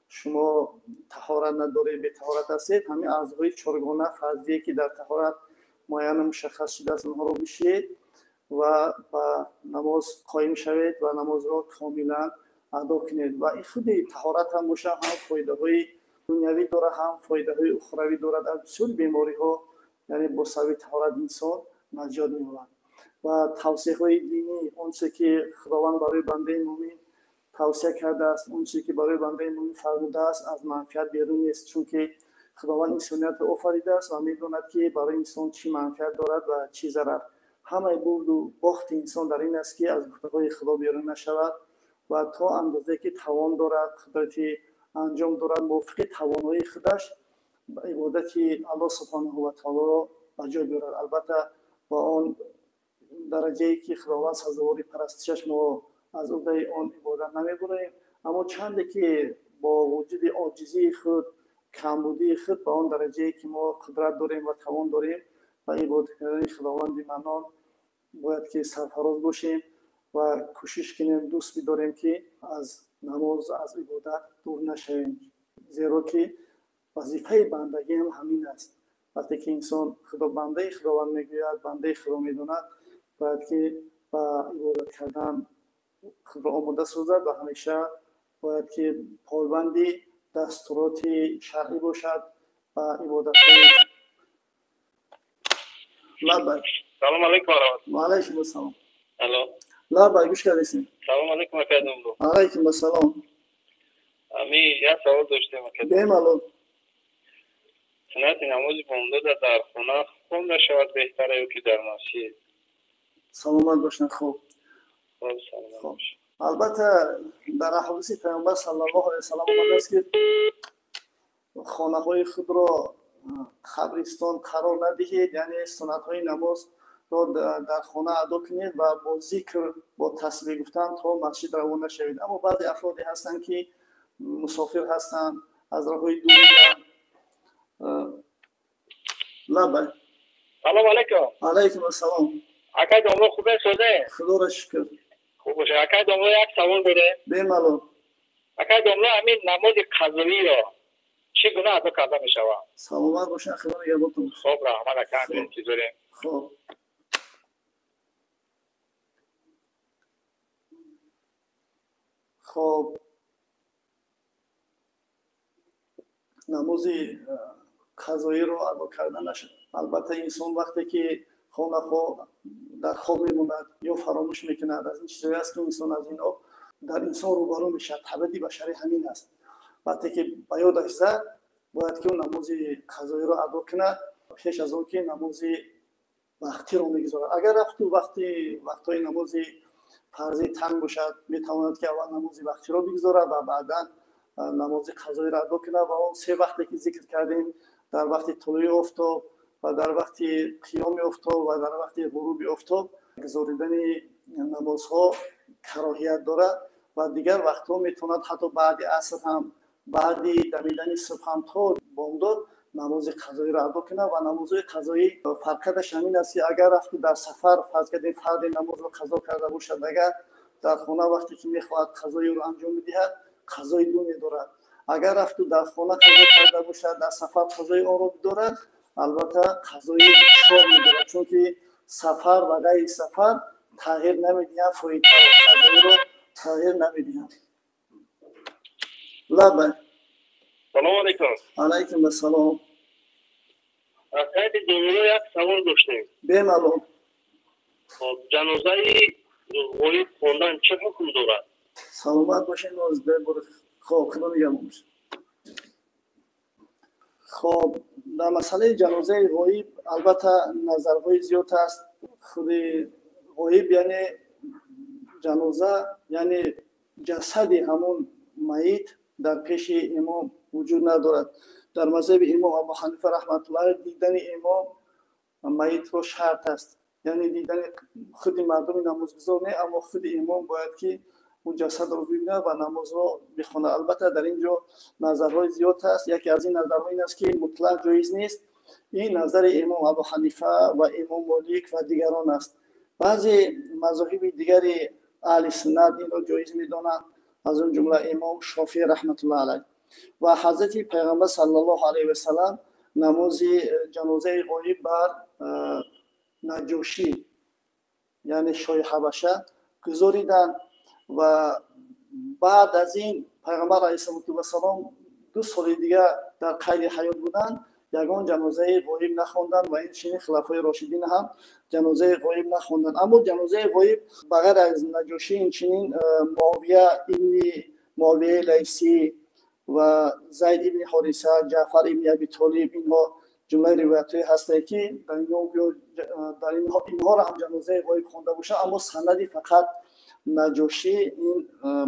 Speaker 1: шумо таҳорат надоред, бетаҳорат ҳастед, ҳамин аъзои чоргона фарзие ки дар таҳорат муайяну мушаххас шудааст, онҳоро бишӯед ва ба намоз қоим шавед ва намозро комилан адо кунед. Ва ин худи таҳорат ҳам бошад, ҳам фоидаҳои дунявӣ дорад, ҳам фоидаҳои ухравӣ дорад. Аз бисёри бемориҳо, яъне бо сабаби таҳорат инсон наҷот меёбад. Ва тавсияҳои динӣ, он чизе ки Худованд барои бандаи мӯмин тавсия кардааст, он чизе ки барои бандаи мӯмин фармудааст, аз манфиат берун нест, чунки Худованд инсониятро офаридааст ва медонад ки барои инсон чӣ манфиат дорад ва чӣ зарар. Ҳамаи бурду бохти инсон дар ин аст ки аз гуфтаҳои Худо берун нашавад ва то андозе ки тавон дорад, қудрати анҷом дорад, мувофиқи тавоноии худаш ибодати Аллоҳ субҳонаҳу ва таолоро ба ҷой биёрад. Албатта ба он дараҷае ки Худованд сазовори парастишаш, мо аз уҳдаи он ибодат намебуроем, аммо чанде ки бо вуҷуди оҷизии худ, камбудии худ, ба он дараҷае ки мо қудрат дорем ва тавон дорем ба ибодат кардани Худованди Маннон бояд ки сарфароз бошем ва кӯшиш кунем, дӯст бидорем ки аз намоз, аз ибодат дур нашавем, зеро ки вазифаи бандагӣ ҳам ҳамин аст. Вақте ки инсон худо бандаи Худованд мегӯяд, бандаи Худо медонад, бояд ки ба ибодат кардан худро омода созад ва ҳамеша бояд ки пойбанди дастуроти шаръӣ бошад ва ибодатҳои. Лаббайк.
Speaker 2: Салом алейкум ва раҳматуллоҳ.
Speaker 1: Ва алайкум ассалом.
Speaker 2: Алло.
Speaker 1: Лаббайк, гӯш кардесем.
Speaker 2: Салом алейкум акай домло.
Speaker 1: Алайкум ассалом.
Speaker 2: Ами як савол доштем акай.
Speaker 1: Бемалол.
Speaker 2: Суннати намози бомдод дар хона хонда шавад беҳтара ё ки дар масҷид?
Speaker 1: Саломат бошанд. Хуб.
Speaker 2: Хуб, саломат бошед.
Speaker 1: Албатта дар аҳодиси Паёмбар саллаллоҳу алайҳи васаллам омадааст ки хонаҳои худро қабристон қарор надиҳед, яъне суннатҳои намозро дар хона адо кунед ва бо зикр, бо тасбеҳ гуфтан то масҷид равон нашавед. Аммо баъзе афроде ҳастанд ки мусофир ҳастанд, аз роҳҳои дур меоянд. Лаббайк.
Speaker 2: Салом алейкум.
Speaker 1: Алайкум ассалом.
Speaker 2: Акай домло, хубе созе?
Speaker 1: Худоро шукр.
Speaker 2: Хуб бошад. Акай домло, як савол дорем.
Speaker 1: Бемалол.
Speaker 2: Акай домло, ҳамин намози қазоиро чӣ гуна адо карда мешавад?
Speaker 1: Саломат бошанд, Худо нигаҳбонтон бошад.
Speaker 2: Хуб, раҳмат ака, ҳамин интизорем.
Speaker 1: Хуб. Хуб, намози қазоиро адо карда нашуд. Албатта инсон вақте ки хонахо дар хоб мемонад ё фаромӯш мекунад, аз ин чизҳое аст ки инсон аз ин об дар инсон рӯбарӯ мешавад. Табиати башарӣ ҳамин аст. Вақте ки ба ёдаш зад, бояд ки ӯ намози қазоиро адо кунад пеш аз он ки намози вақтиро мегузорад. Агар рафту вақти вақтҳои намози фарзӣ танг бошад, метавонад ки аввал намози вақтиро бигузорад ва баъдан намози қазоиро адо кунад. Ва он се вақте ки зикр кардем, дар вақти тулӯи офтоб ва дар вақти қиёми офтоб ва дар вақти ғуруби офтоб гузоридани намозҳо кароҳият дорад ва дигар вақтҳо метавонад ҳатто баъди аср ҳам, баъди дамидани субҳ ҳам то бомдод намози қазоиро адо кунад. Ва намозҳои қазоӣ фарқияташ ҳамин аст, ки агар рафту дар сафар, фарз кардем, фарди намозро қазо карда бошад, агар дар хона вақте ки мехоҳад қазои ӯро анҷом медиҳад, қазои ду медорад. Агар рафту дар хона қазо карда бошад, дар сафар қазои онро бидорад, албатта қазои чор медорад, чунки сафар ва ғайри сафар тағйир намедиҳанд, фоидаро қазоиро тағйир намедиҳанд. Лабай.
Speaker 2: Салом алейкум.
Speaker 1: Алайкум ассалом.
Speaker 2: Аз ҳайати домино як савол доштем.
Speaker 1: Бемалол.
Speaker 2: Хоб, ҷанозаи ғоиб хондан чӣ ҳукм дорад?
Speaker 1: Саломат бошед. Хоб, худо нигаҳбон бошад. Хоб, дар масъалаи ҷанозаи ғоиб албатта назарҳои зиёд аст. Худи ғоиб яъне ҷаноза, яъне ҷасади ҳамон майит дар пеши имом вуҷуд надорад. Дар мазҳаби имом Абу Ҳанифа раҳматуллоҳ дидани имом майитро шарт аст, яъне дидани худи мардуми намозгузор не, аммо худи имом бояд ки он ҷасадро бибинад ва намозро бихонад. Албатта дар ин ҷо назарҳои зиёд аст. Яке аз ин назарҳо ин аст, ки мутлақ ҷоиз нест. Ин назари имом Абу Ҳанифа ва имом Молик ва дигарон аст. Баъзе мазоҳиби дигари аҳли суннат инро ҷоиз медонанд, аз он ҷумла имом Шофеъ раҳматуллоҳ алайҳ. Ва ҳазрати пайғамбар саллаллоҳу алайҳи васаллам намози ҷанозаи ғоиб бар Наҷошӣ, яъне шоҳи Ҳабаша, гузориданд. Ва баъд аз ин пайғамбар алайҳиссалоту вассалом 2 соли дигар дар қайди ҳаёт буданд, ягон ҷанозаи ғоиб нахонданд ва инчунин хилафои рошидин ҳам ҷанозаи ғоиб нахонданд. Аммо ҷанозаи ғоиб ба ғайр аз Наҷошӣ инчунин Муовия ибни Муовияи Лайсӣ ва Зайд ибни Ҳориса, Ҷаъфар ибни Аби Толиб, инҳо ҷумлаи ривоятҳое ҳастанд, ки дар инҳоро ҳам ҷанозаи ғоиб хонда бошанд, аммо санади фақат Наҷошӣ ин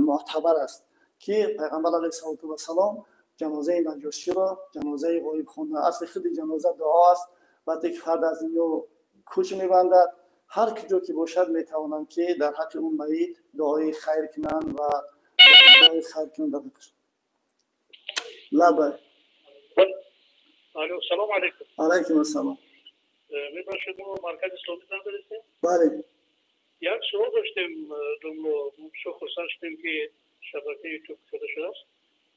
Speaker 1: муътабар аст, ки пайғамбар алайҳиссалоту вассалом ҷанозаи Наҷоширо ҷанозаи ғоиб хонда. Асли худи ҷаноза дуо аст. Вақте ки фард аз дунё кӯч мебандад, ҳар куҷо ки бошад, метавонанд, ки дар ҳаққи он майит дуои хайр кунанд ва дуои хайр кунанд дар ҳаққаш. Лабай.
Speaker 2: Алло, салом алейкум.
Speaker 1: Алайкум ассалом.
Speaker 2: Мебошед, мо маркази исломӣ занг задем?
Speaker 1: Бале.
Speaker 2: Як суол доштем, домло, бисёр хурсанд шудем, ки шабакаи ютуб кушода шудааст.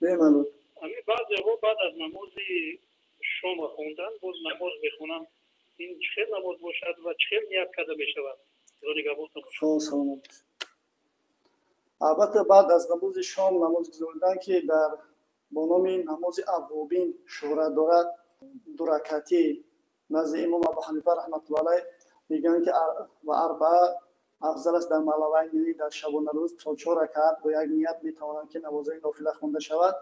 Speaker 1: Бемалол.
Speaker 2: Ҳамин баъзеҳо баъд аз намози шома хондан боз намоз мехонанд. Ин чӣ хел намоз бошад ва чӣ хел ният карда мешавад? Худо нигаҳбонтон бошад.
Speaker 1: Шумо саломат бошед. Албатта баъд аз намози шом намоз гузоридан, ки дар бо номи намози аввобин шӯҳрат дорад, дуракатӣ назди имом Абу Ҳанифа раҳматуллоҳ алайҳ мегӯянд, ки ва арбаа афзал аст дар малавайн, яъне дар шабонарӯз то 4 ракаат бо як ният метавонанд, ки намозҳои нофила хонда шавад.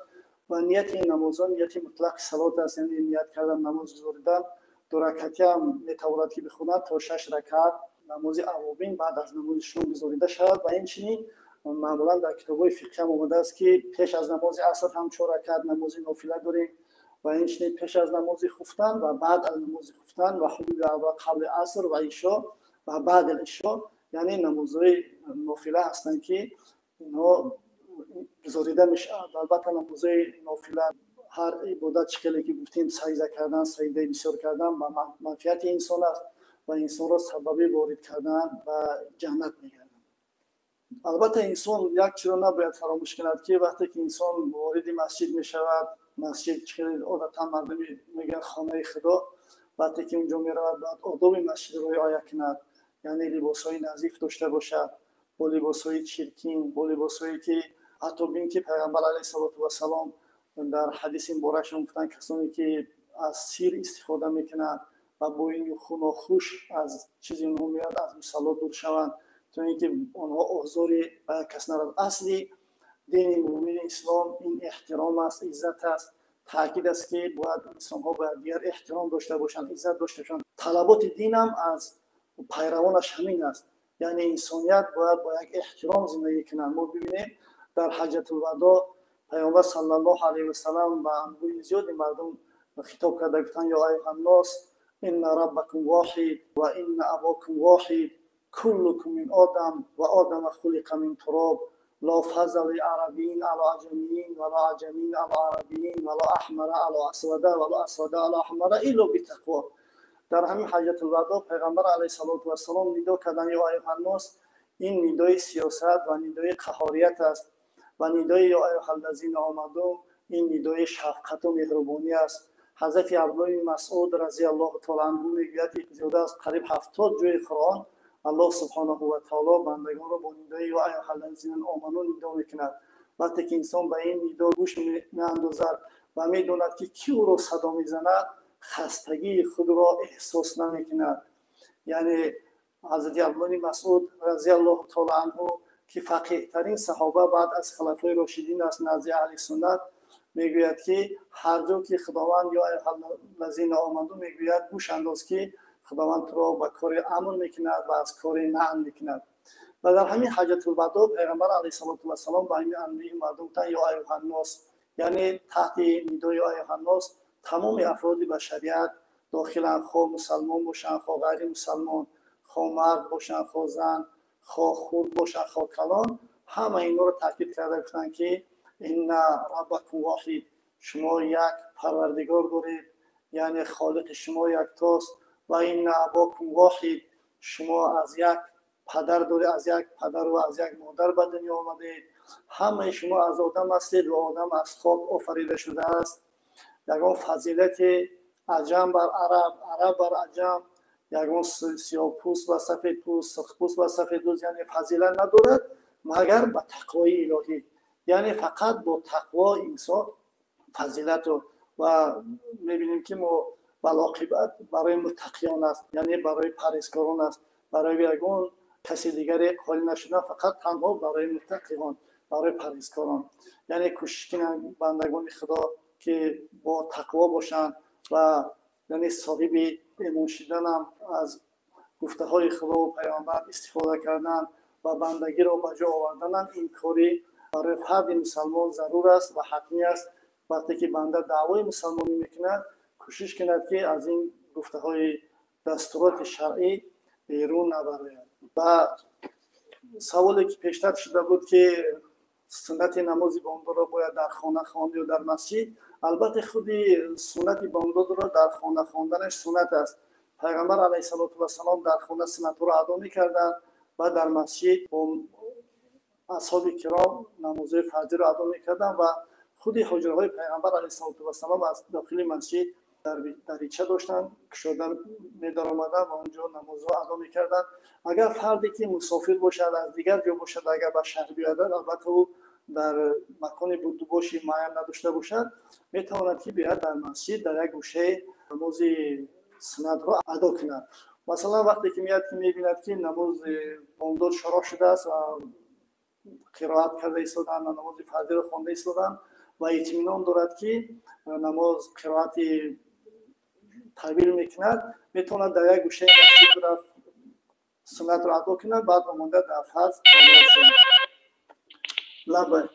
Speaker 1: Ва нияти ин намозҳо нияти мутлақи салот аст, яъне ният кардан намоз гузоридан. Дуракатӣ ҳам метавонад, ки бихонад то 6 ракаат намози аввобин баъд аз намози шом гузорида шавад. Ва инчунин маъмулан дар китобҳои фиқҳ ҳам омадааст, ки пеш аз намози аср ҳам 4 ракаат намози нофила дорем ва инчунин пеш аз намози хуфтан ва баъд аз намози хуфтан ва ҳудуди аввал қабли аср ва ишо ва баъд ишо, яъне намозҳои нофила ҳастанд, ки инҳо гузорида мешавад. Албатта намозҳои нофила ҳар ибодат, чӣ хеле ки гуфтем, саҷда кардан, саҷдаи бисёр кардан ба манфиати инсон аст ва инсонро сабаби ворид кардан ба ҷаннат мегардад. Албатта инсон як чизро набояд фаромӯш кунад, ки вақте ки инсон вориди масҷид мешавад, масҷид чӣ хеле одатан мардуми мегӯянд хонаи Худо, вақте ки унҷо меравад, бояд одоби масҷидро риоя кунад, яъне либосҳои назиф дошта бошад, бо либосҳои чиркин, бо либосҳое ки ҳатто бин, ки пайғамбар алайҳиссалоту вассалом дар ҳадиси муборакшон гуфтанд, касоне ки аз сир истифода мекунанд ва бо ин хунохуш аз чизи онҳо меояд, аз мусалло дур шаванд, то ин ки онҳо озори ба кас нарад. Асли дини мумини ислом ин эҳтиром аст, иззат аст, таъкид аст, ки бояд инсонҳо бояд дигар эҳтиром дошта бошанд, иззат дошта бошанд. Талаботи динам аз пайравонаш ҳамин аст, яъне инсоният бояд бо як эҳтиром зиндагӣ кунанд. Мо бибинем, дар ҳаҷатулвадо пайғамбар саллаллоҳу алайҳи васаллам ба анбӯҳи зиёди мардум хитоб карда гуфтанд: ё аюҳаннос, инна раббакум воҳид ва инна абокум воҳид, куллукум мин одам ва одама хулиқа мин туроб لا فضل لعربيين على عجميين ولا عجميين على عربيين ولا احمر على اسود ولا اسود على احمر الا بالتقوى. Дар ҳамин ҳаҷатулвадо Пайғамбар алайҳиссалоту вассалом нидо карданд: ё айюҳаннос, ин нидои сиёсат ва нидои қаҳорият аст, ва нидои ё айюҳаллазина омаду, ин нидои шафқату меҳрубонӣ аст. Ҳазрати Абдуллоҳ ибни Масъуд разияллоҳу таола анҳу мегӯяд, ки зиёда аз қариб 70 ҷои Қуръон Аллоҳ субҳонаҳу ва таоло бандагонро бо нидои ё айюҳаллазина оману нидо мекунад. Вақте ки инсон ба ин нидо гӯш меандозад ва медонад, ки кӣ ӯро садо мезанад, хастагии худро эҳсос намекунад. Яъне ҳазрати Абдуллоҳ ибни Масъуд разияллоҳу таола анҳу, ки фақиҳтарин саҳоба баъд аз хулафои рошидин аст назди аҳли суннат, мегӯяд, ки ҳар ҷо ки Худованд ё айюҳаллазина оману мегӯяд, гӯш андоз, ки Худованд туро ба кори амр мекунад ва аз кори наъм мекунад. Ва дар ҳамин ҳаҷатулвадо Пайғамбар алайҳиссалоту вассалом ба ҳамин амри мардум гуфтанд: ё айюҳаннос, яъне таҳти нидои ё айюҳаннос тамоми афроди башарият дохиланд, хоҳ мусалмон бошанд, хоҳ ғайри мусалмон, хоҳ мард бошанд, хоҳ зан, хоҳ хурд бошанд, хоҳ калон. Ҳама инҳоро таъкид карда гуфтанд, ки инна раббакум воҳид, шумо як парвардигор доред, яъне холиқи шумо яктост, ва инна абокум воҳид, шумо аз як падар доред, аз як падар ва аз як модар ба дунё омадед, ҳамаи шумо аз одам ҳастед ва одам аз хок офарида шудааст. Ягон фазилати аҷам бар араб, араб бар аҷам, ягон сиёҳпӯст ва сафедпӯст, сурхпӯст ва сафедпӯст, яъне фазилат надорад, магар ба тақвои илоҳӣ. Яъне фақат бо тақво инсон фазилатро, ва мебинем, ки мо балоқибат барои муттақиён аст, яъне барои парҳезкорон аст, барои ягон каси дигаре холӣ нашуда, фақат танҳо барои муттақиён, барои парҳезкорон. Яъне кӯшиш кунанд бандагони Худо, ки бо тақво бошанд ва яъне соҳиби имон шиданам аз гуфтаҳои Худо ва Пайғамбар истифода кардан ва бандагиро ба ҷо оварданам, ин кори барои фарди мусалмон зарур аст ва ҳатмӣ аст. Вақте ки банда даъвои мусалмонӣ мекунад, кӯшиш кунад, ки аз ин гуфтаҳои дастуроти шаръӣ берун набарояд. Ва саволе, ки пештар шуда буд, ки суннати намози бомдодро бояд дар хона хонд ё дар масҷид, албатта худи суннати бомдодро дар хона хонданаш суннат аст. Пайғамбар алайҳиссалоту вассалом дар хона суннатҳоро адо мекарданд ва дар масҷид бо асҳоби киром намозҳои фарзиро адо мекарданд, ва худи ҳуҷраҳои Пайғамбар алайҳиссалоту вассалом аз дохили масҷид дарича доштанд, кушода медаромаданд ва онҷо намозҳо адо мекарданд. Агар фарде, ки мусофир бошад, аз дигар ҷо бошад, агар ба шаҳр биёяд, албатта ӯ дар макони будубоши муайян надошта бошад, метавонад, ки биёяд дар масҷид дар як гӯшаи намози суннатро адо кунад. Масалан, вақте ки меяд, ки мебинад, ки намози бомдод шуроъ шудааст ва қироат карда истоданд ва намози фарзиро хонда истоданд ва итминон дорад, ки намоз қироати тавил мекунад, метавонад дар як гӯшаи масҷид рафт, суннатро адо кунад, баъд омода дар фарз ҳамроҳ шавад. Лабай,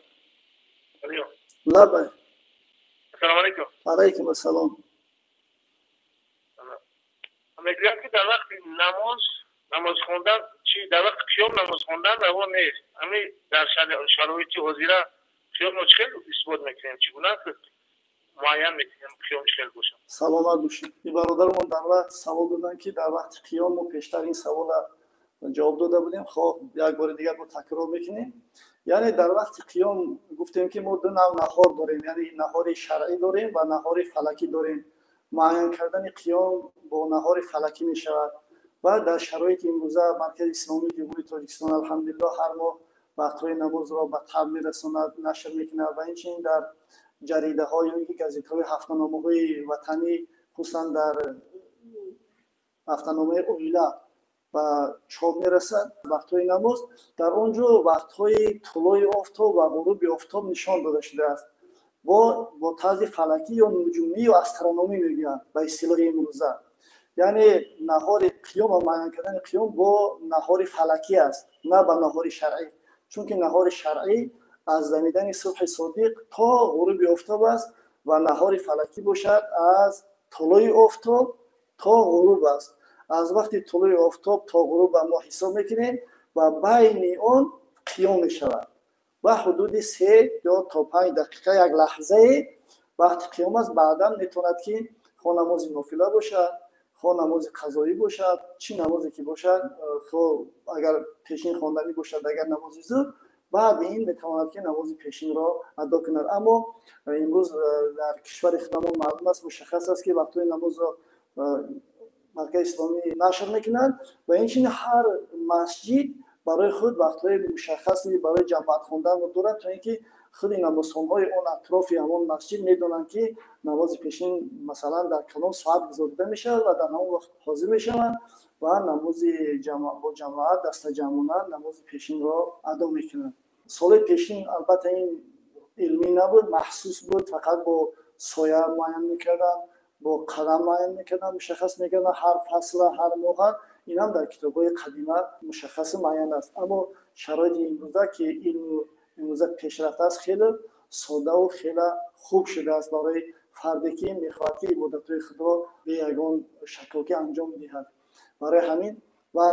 Speaker 1: лабай.
Speaker 2: Ассалому алайкум.
Speaker 1: Алайкум ассалом.
Speaker 2: Мегӯянд, ки дар вақти намоз хондан чи, дар вақти қиём намоз хондан раво нест. Ҳамин дар шароити ҳозира қиёмро чӣ хел исбот мекунем, чӣ гуна муайян мекунем, қиём чӣ хел бошад?
Speaker 1: Саломат бошед. Ин бародармон дар вақт савол доданд, ки дар вақти қиём, мо пештар ин савола ҷавоб дода будем, хоҳ як бори дигар бо такрор мекунем. Яъне дар вақти қиём гуфтем, ки мо ду нав наҳор дорем, яъне наҳори шаръӣ дорем ва наҳори фалакӣ дорем. Муайян кардани қиём бо наҳори фалакӣ мешавад ва дар шароити имрӯза Маркази исломии Ҷумҳурии Тоҷикистон, алҳамдулиллоҳ, ҳар моҳ вақтҳои намозро ба таб мерасонад, нашр мекунад, ва инчунин дар ҷаридаҳо ё ин ки газетҳои ҳафтаномаҳои ватанӣ, хусусан дар ҳафтаномаи «Оила» ба чоп мерасад вақтҳои намоз. Дар он ҷо вақтҳои тулӯи офтоб ва ғуруби офтоб нишон дода шудааст бо тарзи фалакӣ ё нуҷумӣ ё астрономӣ мегӯянд ба истилоҳи имрӯза. Яъне наҳори қиём ва муайян кардани қиём бо наҳори фалакӣ аст, на ба наҳори шаръӣ, чунки наҳори шаръӣ аз дамидани субҳи содиқ то ғуруби офтоб аст ва наҳори фалакӣ бошад, аз тулӯи офтоб то ғуруб аст. Аз вақти тулӯи офтоб то ғуруба мо ҳисоб мекунем ва байни он қиём мешавад. Ва ҳудуди 3 ё то 5 дақиқа як лаҳзае вақти қиём аст. Баъдан метавонад, ки хо намози нофила бошад, хо намози қазоӣ бошад, чӣ намозе ки бошад, хо агар пешин хонданӣ бошад, агар намози зуҳр, баъди ин метавонад, ки намози пешинро адо кунад. Аммо имрӯз дар кишвари худамон маълум аст, мушаххас аст, ки вақтҳои намозро Маркази Исломӣ нашр мекунанд ва инчунин ҳар масҷид барои худ вақтҳои мушаххасе барои ҷамоат хонданро дорад, то ин ки худи намозхонҳои он атрофи ҳамон масҷид медонанд, ки намози пешин, масалан, дар кадом соат гузорида мешавад ва дар ҳамон вақт ҳозир мешаванд ва намози бо ҷамоат, дастаҷамъона намози пешинро адо мекунанд. Соли пешин албатта ин илмӣ набуд, маҳсус буд, фақат бо соя муайян мекарданд, бо қалам муайян мекарданд, мушаххас мекарданд ҳар фасла, ҳар моҳа. Инам дар китобҳои қадима мушаххасу муайян аст. Аммо шароити имрӯза, ки илму имрӯза пешрафта аст, хеле соддаву хеле хуб шудааст барои фарде, ки мехоҳад, ки ибодатҳои худро бе ягон шакокӣ анҷом диҳад. Барои ҳамин ва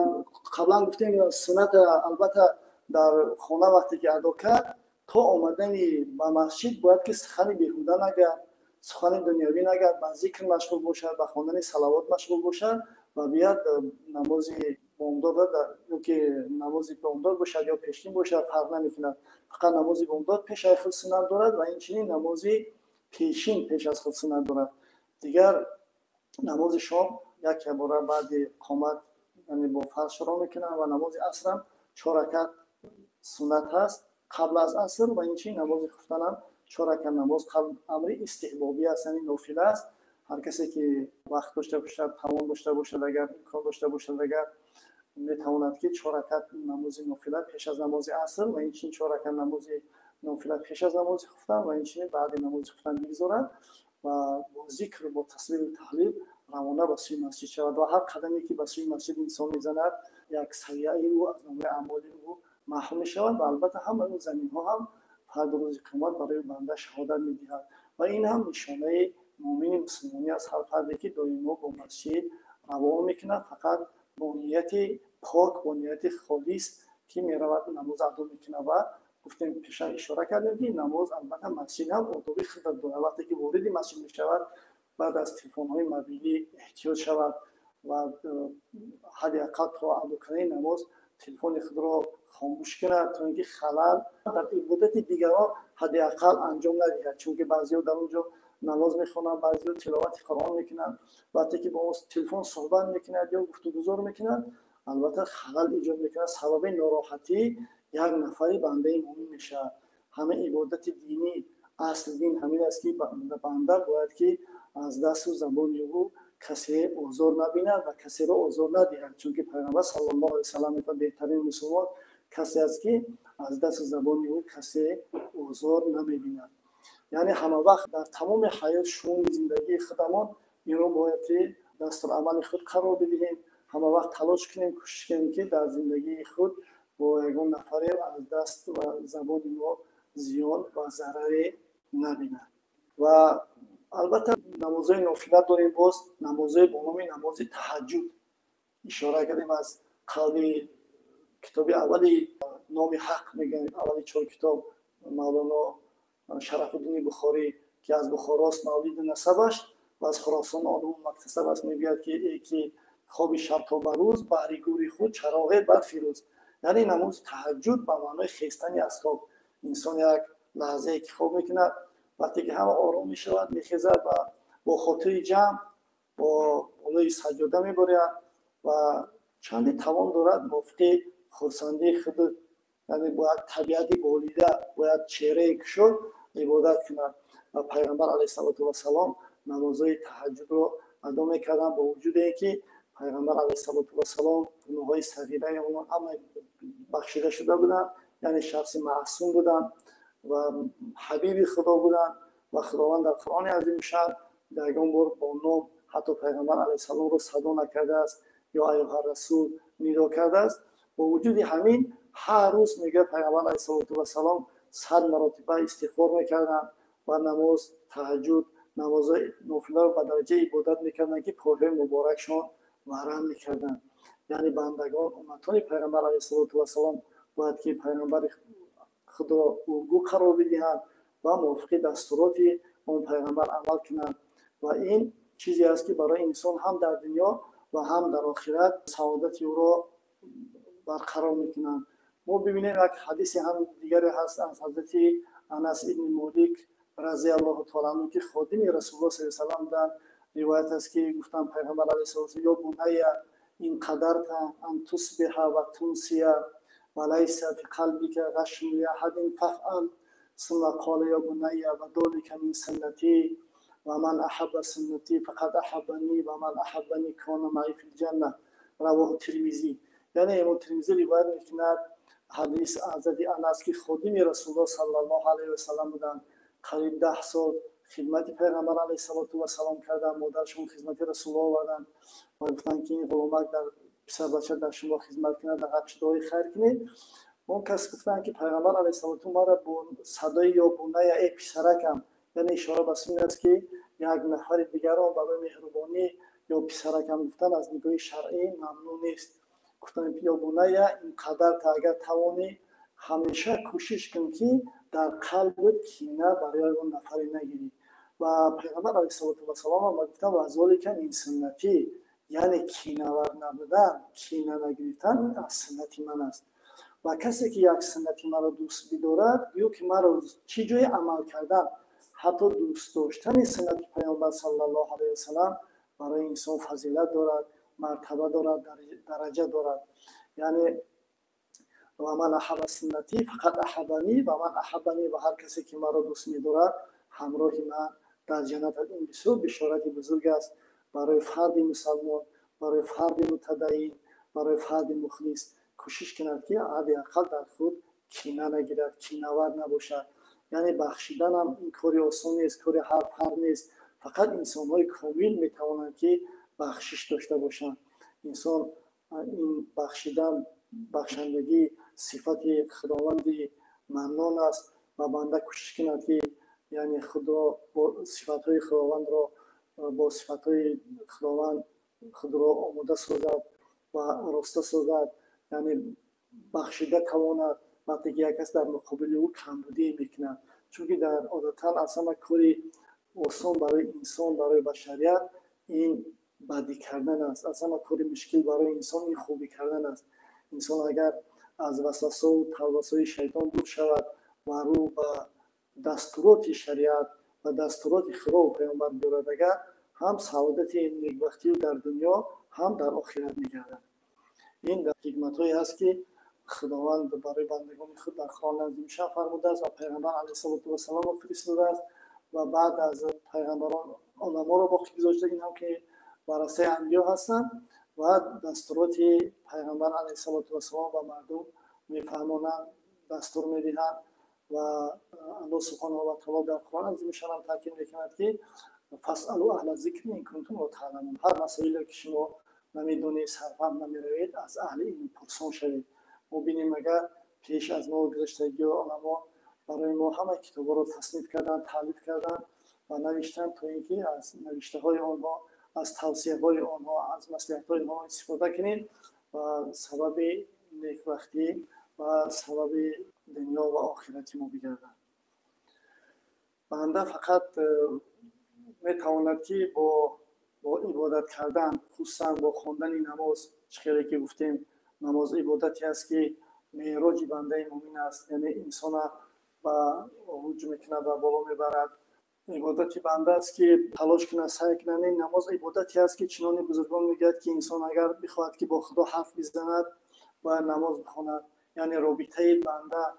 Speaker 1: қаблан гуфтем, суннат албатта дар хона вақте ки адо кард, то омадани ба масҷид бояд, ки сухани беҳуда нагӯяд, сухани дунявӣ нагӯяд, ба зикр машғул бошад, ба хондани салавот машғул бошад ва биёд намози бомдод, ёки намози бомдод бошад ё пешин бошад, фарқ намекунад. Фақат намози бомдод пеш аз худ суннат дорад ва инчунин намози пешин пеш аз худ суннат дорад. Дигар намози шом як бора баъди қомат, яъне бо фарз, шурӯъ мекунанд ва намози асрам чор ракат суннат ҳаст қабл аз аср ва инчунин намози хуфтанам чор ракат намоз қабл амри истиҳбобӣ аст, яъне нофила аст. Ҳар касе ки вақт дошта бошад, тавон дошта бошад, агар имкон дошта бошад, агар метавонад, ки чор ракат намози нофила пеш аз намози аср ва инчунин чор ракат намози нофила пеш аз намози хуфтан ва инчунин баъди намози хуфтан бигзорад ва бо зикр, бо тасбеҳу таҳлил равона ба сӯи масҷид шавад. Ва ҳар қадаме ки ба сӯи масҷид инсон мезанад, як саййиаи ӯ аз номаи аъмоли ӯ маҳв мешавад ва албатта ҳамаи он заминҳо ҳам фарди рӯзи қиёмат барои банда шаҳодат медиҳад. Ва ин ҳам нишонаи муъмини мусулмонӣ аст, ҳар фарде ки доимо бо масҷид равон мекунад, фақат бо нияти пок, бо нияти холис, ки меравад, намоз адо мекунад. Ва гуфтем, пеша ишора кардем, ки намоз, албатта, масҷид ҳам одоби худро дорад. Вақте ки вориди масҷид мешавад, баъд аз телефонҳои мобилӣ эҳтиёт шавад ва ҳадди ақал то адо кардани намоз телефони худро хомӯш кунад, то ин ки халал дар ибодати дигарон ҳадди ақал анҷом надиҳад. Чунки баъзеҳо дар он ҷо намоз мехонанд, баъзеҳо тиловати Қуръон мекунанд. Вақте ки бо телефон суҳбат мекунад ё гуфтугузор мекунад, албатта халал эҷод мекунад, сабаби нороҳатии як нафари бандаи муъмин мешавад. Ҳама ибодати динӣ, асли дин ҳамин аст, ки банда бояд, ки аз дасту забони ӯ касе озор набинад ва касеро озор надиҳад. Чунки Пайғамбар саллаллоҳу алайҳи васаллам мефармояд: «Беҳтарин мусулмон касе аст, ки аз дасту забони ӯ касе озор намебинад». Яъне ҳама вақт дар тамоми ҳаёт, шуъуни зиндагии худамон инро бояд, ки дастурамали худ қарор бидиҳем. Ҳама вақт талош кунем, кӯшиш кунем, ки дар зиндагии худ бо ягон нафаре аз даст ва забони мо зиён ва зараре набинад. Ва албатта намозҳои нофила дорем, боз намозҳои бо номи намози таҳаҷҷуд. Ишора кардем аз қавли китоби аввали номи ҳақ, мегӯям, аввали чор китоб, Мавлоно Шарафуддини Бухорӣ, ки аз Бухорост мавлиду насабаш ва аз Хуросон олиму мактасаб аст, мегӯяд, ки э ки хоби шаб то ба рӯз, баҳри гӯри худ чароғе бар фирӯз. Яъне намози таҳаҷҷуд ба маънои хестани аз хоб. Инсон як лаҳзае ки хоб мекунад, вақте ки ҳама ором мешавад, мехезад ва бо хотири ҷамъ бо болои саҷҷода меборяд ва чанде тавон дорад, мувофиқи хурсандии худ, яъне бо як табиати болида, бо як чеҳраи кушод ибодат кунад. Ва Пайғамбар алайҳиссалоту вассалом намозҳои таҳаҷҷудро адо мекарданд. Бо вуҷуде ки Пайғамбар алайҳиссалоту вассалом гуноҳҳои сағираи онон ҳама бахшида шуда буданд, яъне шахси маъсум буданд ва ҳабиби Худо буданд ва Худованд дар Қуръони азимушшаън ягон бор бо ном ҳатто Пайғамбар алайҳиссаломро садо накардааст ё айюҳа расул нидо кардааст. Бо вуҷуди ҳамин, ҳар рӯз, мегӯяд, Пайғамбар алайҳиссалоту вассалом 100 маротиба истиғфор мекарданд ва намоз таҳаҷҷуд, намозҳои нофиларо ба дараҷаи ибодат мекарданд, ки пойҳои муборакшон варам мекарданд. Яъне бандагон, умматони Пайғамбар алайҳиссалоту вассалом бояд, ки Пайғамбари худро улгӯ қарор бидиҳанд ва мувофиқи дастуроти он пайғамбар амал кунанд. Ва ин чизе аст, ки барои инсон ҳам дар дунё ва ҳам дар охират саодати ӯро барқарор мекунанд. Мо бибинем, як ҳадисе ҳам дигаре ҳаст аз ҳазрати Анас ибни Молик разиаллоҳу таала анҳу, ки ходими Расулуллоҳ саллаллоҳу алайҳи васаллам буданд. Ривоят аст, ки гуфтанд пайғамбар алайҳиссалом: ё бунайя, ин қадарта ан тусбиҳа ва тумсия ва лайса фи қалбика ғашму ли аҳадин фафъал. Сумма қола: ё бунайя, ва долика мин суннатӣ, ва ман аҳабба суннатӣ фақад аҳаббанӣ, ва ман аҳаббанӣ кона маъи фил ҷанна. Равоҳу Тирмизӣ. Яъне Имом Тирмизӣ ривоят мекунад ҳадис ҳазрати Анас, ки ходими Расулуллоҳ саллаллоҳу алайҳи васаллам буданд, қариб 10 сол хидмати пайғамбар алайҳиссалоту вассалом карданд, модарашон хидмати Расулуллоҳ оварданд ва гуфтанд, ки ин ғуломак дар писарбача дар шумо хидмат кунад, дар ҳаққаш дуои хайр кунед. Он кас гуфтанд, ки пайғамбар алайҳиссалоту маро бо садои ё буная, эй писаракам, яъне ишора ба сунне аст, ки як нафари дигарро барои меҳрубонӣ ё писаракам гуфтан аз нигоҳи шаръӣ мамнӯъ нест. Гуфтанд: ё буная, ин қадарта, агар тавонӣ, ҳамеша кӯшиш кун, ки дар қалбат кина барои ягон нафаре нагирӣ. Ва пайғамбар алайҳиссалоту вассалом ҳам гуфтанд: ва золика мин суннатӣ, яъне кинавар набудан, кина нагирифтан аз суннати ман аст. Ва касе ки як суннати маро дӯст бидорад, гӯё ки маро чӣ ҷои амал кардан, ҳатто дӯст доштани суннати пайғамбар саллаллоҳу алайҳи васаллам барои инсон фазилат дорад, мартаба дорад, дараҷа дорад. Яъне ва ман аҳабба суннатӣ фақад аҳаббанӣ, ва ман аҳаббанӣ, ва ҳар касе ки маро дӯст медорад, ҳамроҳи ман дар ҷаннат аст. Ин бисёр бишорати бузург аст барои фарди мусалмон, барои фарди мутадайин, барои фарди мухлис. Кӯшиш кунад, ки ҳадди ақал дар худ кина нагирад, кинавар набошад. Яъне бахшиданам ин кори осон нест, кори ҳар фард нест. Фақат инсонҳои комил метавонанд, ки бахшиш дошта бошанд. Инсон ин бахшидан, бахшандагӣ сифати Худованди Маннон аст ва банда кӯшиш кунад, ки яъне худро бо сифатҳои Худовандро, бо сифатҳои Худованд худро омода созад ва ороста созад, яъне бахшида тавонад вақте ки як кас дар муқобили ӯ камбудие мекунад. Чунки дар одатан аз ҳама кори осон барои инсон, барои башарият ин бадӣ кардан аст. Аз ҳама кори мушкил барои инсон ин хубӣ кардан аст. Инсон агар аз васвасаву талвасҳои шайтон дур шавад ва рӯ ба дастуроти шариат ва дастуроти Худову пайғамбар биёрад, агар ҳам саодати некбахтию дар дунё, ҳам дар охират мегардад. Ин ҳикматҳое ҳаст, ки Худованд барои бандагони худ дар Қуръон назимшан фармудааст ва пайғамбар алайҳиссалоту вассаломро фиристодааст ва баъд аз пайғамбарон уламоро боқӣ гузошта, инҳам ки варасаи анбиё ҳастанд ва дастуроти пайғамбар алайҳиссалоту вассалом ба мардум мефаҳмонанд, дастур медиҳанд. Ва Аллоҳ субҳонаҳу ва таъоло дар Қуръон азимушшаън таъкид мекунад, ки фасъалу аҳла зикри ин кунтум ла таъламун. Ҳар масоиле ки шумо намедонед, сарфаҳм намеравед, аз аҳли илм пурсон шавед. Мо бинем, агар пеш аз мо гузаштагиҳо уламо барои мо ҳама китобҳоро тасниф карданд, таълиф карданд ва навиштанд, то ин ки аз навиштаҳои онҳо, аз тавсияҳои онҳо, аз маслиҳатҳои онҳо истифода кунем ва сабаби некбахтӣ ва сабаби дунё ва охирати мо бигардад. Банда фақат метавонад, ки бо ибодат кардан, хусусан бо хондани намоз, чӣ хеле ки гуфтем, намоз ибодате аст, ки меъроҷи бандаи мӯмин аст, яъне инсона ба уруҷ мекунад ва боло мебарад. Ибодати банда аст, ки талош кунад, саъй кунад. Ин намоз ибодате аст, ки чунони бузургон мегӯяд, ки инсон агар бихоҳад, ки бо Худо ҳарф бизанад, бояд намоз бихонад. Яъне робитаи банда,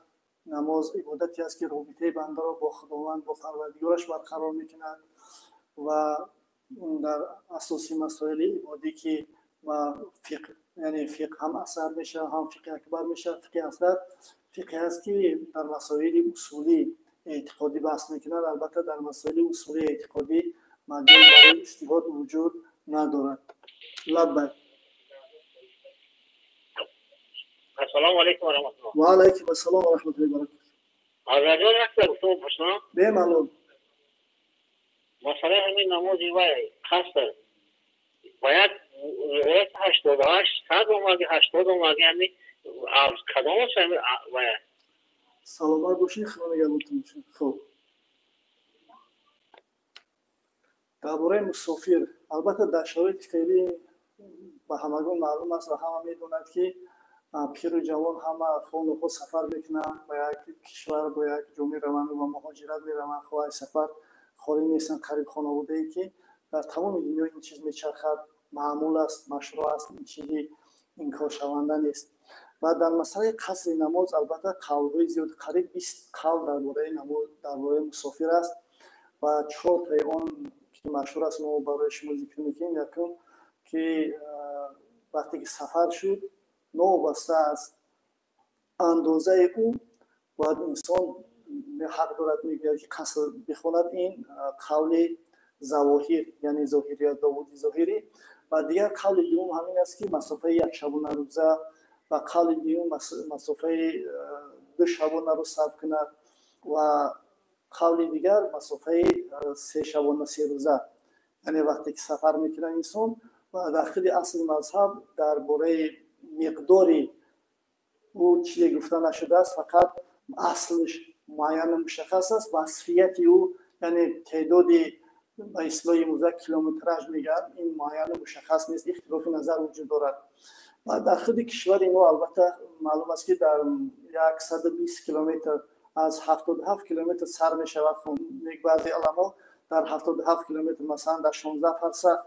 Speaker 1: намоз ибодате аст, ки робитаи бандаро бо Худованд, бо Парвардигораш барқарор мекунад. Ва дар асоси масоили ибодӣ, ки ва фиқҳ, яъне фиқҳ ҳам асар мешавад, ҳам фиқҳи акбар мешавад. Фиқҳи асғар фиқҳе аст, ки дар масоили усулӣ эътиқодӣ баҳс мекунад. Албатта, дар масоили усулии эътиқодӣ маҷол барои иҷтиҳод вуҷуд надорад. Лаббайк.
Speaker 2: Ассалому алайкум ва раҳматуллоҳ.
Speaker 1: Ва алайкум ассалом ва раҳматуллоҳи ва баракатуҳ.
Speaker 2: Ҳазратҷон, як савол гуфтам, пурсам.
Speaker 1: Бемалол.
Speaker 2: Масъалаи ҳамин намози вай қаср ба як ривоят 88, 100 омади, 80 омади, ҳамин аз кадом аст ҳамин вай?
Speaker 1: Саломат бошед, Худо нигаҳбонтон бошад. Хуб, дар бораи мусофир, албатта дар шароити феълӣ ба ҳамагон маълум аст ва ҳама медонад, ки пиру ҷавон ҳама хону худ сафар мекунанд, ба як кишвар, ба як ҷо мераванд ва муҳоҷират мераванд. Хоҳ аз сафар холӣ нестанд қариб хонаводае, ки дар тамоми дунё ин чиз мечархад, маъмул аст, машрӯъ аст, ин чизи инкоршаванда нест. Ва дар масъалаи қасри намоз албатта қавлҳои зиёд, қариб 20 қавл дар бораи намоз, дар бораи мусофир аст ва чортаи он ки машҳур аст мо барои шумо зикр мекунем. Якум ки вақте ки сафар шуд, новобаста аз андозаи ӯ бояд инсон ҳақ дорад, мегӯяд, ки қаср бихонад. Ин қавли Завоҳир, яъне Зоҳирия, Довуди Зоҳирӣ. Ва дигар қавли дуюм ҳамин аст, ки масофаи як шабонарӯза, ва қавли дуюм масофаи 2 шабонарӯз сарф кунад, ва қавли дигар масофаи 3 шабона 3 рӯза. Яъне вақте ки сафар мекунад инсон, ва дар худи асли мазҳаб дар бораи миқдори ӯ чизе гуфта нашудааст, фақат аслиш муайяну мушаххас аст. Васфияти ӯ, яъне теъдоди ба истилоҳи имрӯза километраж мегӯянд, ин муайяну мушаххас нест, ихтилофи назар вуҷуд дорад. Ва дар худи кишвари мо албатта маълум аст, ки дар 120 километр аз 77 километр сар мешавад. Баъзе уламо дар 77 километр, масалан дар 16 фарсах,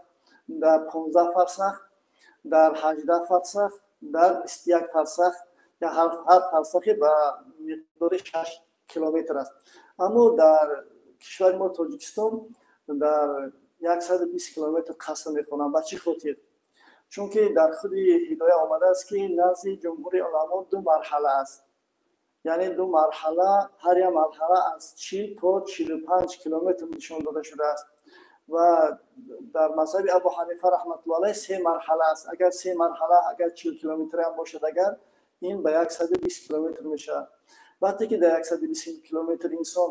Speaker 1: дар 15 фарсах, дар 18 фарсах, дар 21 фарсах, я ҳар фарсахе ба миқдори 6 километр аст. Аммо дар кишвари мо Тоҷикистон дар 120 километр қаср мехонанд. Ба чӣ хотир? Чунки дар худи ҳидоя омадааст, ки назди ҷумҳури уламо 2 марҳала аст. Яъне 2 марҳала, ҳар як марҳала аз 40 то 45 километр нишон дода шудааст. Ва дар мазҳаби Абу Ҳанифа раҳматуллоҳи алайҳ 3 марҳала аст. Агар 3 марҳала, агар 40 километр ҳам бошад, агар ин ба 120 километр мешавад. Вақте ки дар 120 километр инсон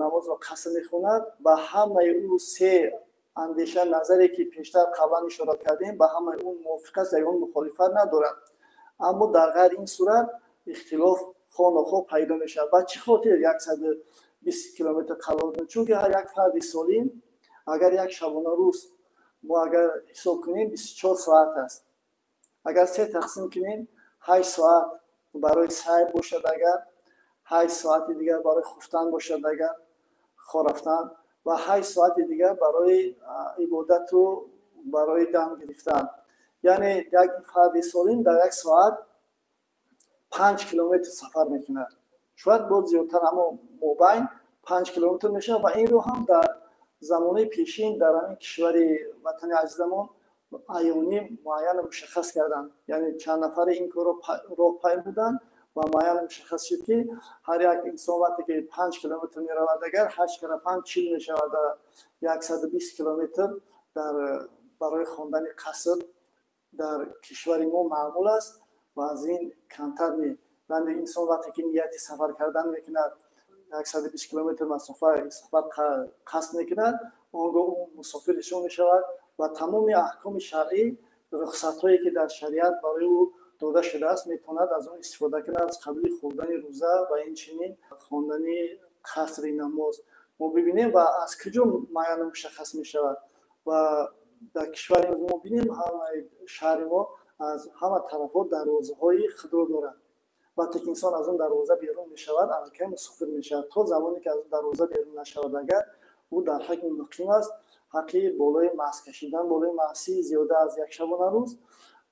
Speaker 1: намозро қаср мехонад, ба ҳамаи ӯ 3 андеша, назаре ки пештар қаблан ишора кардем, ба ҳамаи ӯ мувофиқ аст, ягон мухолифат надорад. Аммо дар ғайри ин сурат ихтилоф хонохо пайдо мешавад. Ба чӣ хотир 120 километр қарор додем? Чунки ҳар як фарди солим агар як шабонарӯз мо агар ҳисоб кунем 24 соат аст. Агар 3 тақсим кунем 8 соат барои сайр бошад, агар 8 соати дигар барои хуфтан бошад, агар хор рафтан, ва 8 соати дигар барои ибодату барои дам гирифтан. Яъне як фарди солим дар як соат 5 километр сафар мекунад, шояд боз зиёдтар, аммо мобайн 5 километр мешавад. Ва инро ҳам дар замонаи пешин дар ҳамин кишвари ватани азизамон аёнӣ муайяну мушаххас карданд. Яъне чанд нафаре ин корро роҳ пай буданд ва муайяну мушаххас шуд, ки ҳар як инсон вақте ки 5 километр меравад, агар 8 кара 5 40 мешавад, 120 километр дар барои хондани қаср дар кишвари мо маъмул аст ва аз ин камтар не. Яъне инсон вақте ки нияти сафар кардан мекунад, 120 километр масофа сафар қасд мекунад, он гоҳ ӯ мусофир ҳисоб мешавад ва тамоми аҳкоми шаръӣ, рухсатҳое ки дар шариат барои ӯ дода шудааст, метавонад аз он истифода кунад, аз қабили хӯрдани рӯза ва инчунин хондани қасри намоз. Мо бибинем ва аз куҷо муайяну мушаххас мешавад. Ва дар кишвари мо бинем, ҳамаи шаҳри мо аз ҳама тарафҳо дарвозаҳои худро дорад. Вақте ки инсон аз он дарвоза берун мешавад, аллакай мусофир мешавад. То замоне ки аз он дарвоза берун нашавад, агар ӯ дар ҳукми муқим аст, ҳаққи болои маҳз кашидан, болои маҳсӣ зиёда аз як шабонарӯз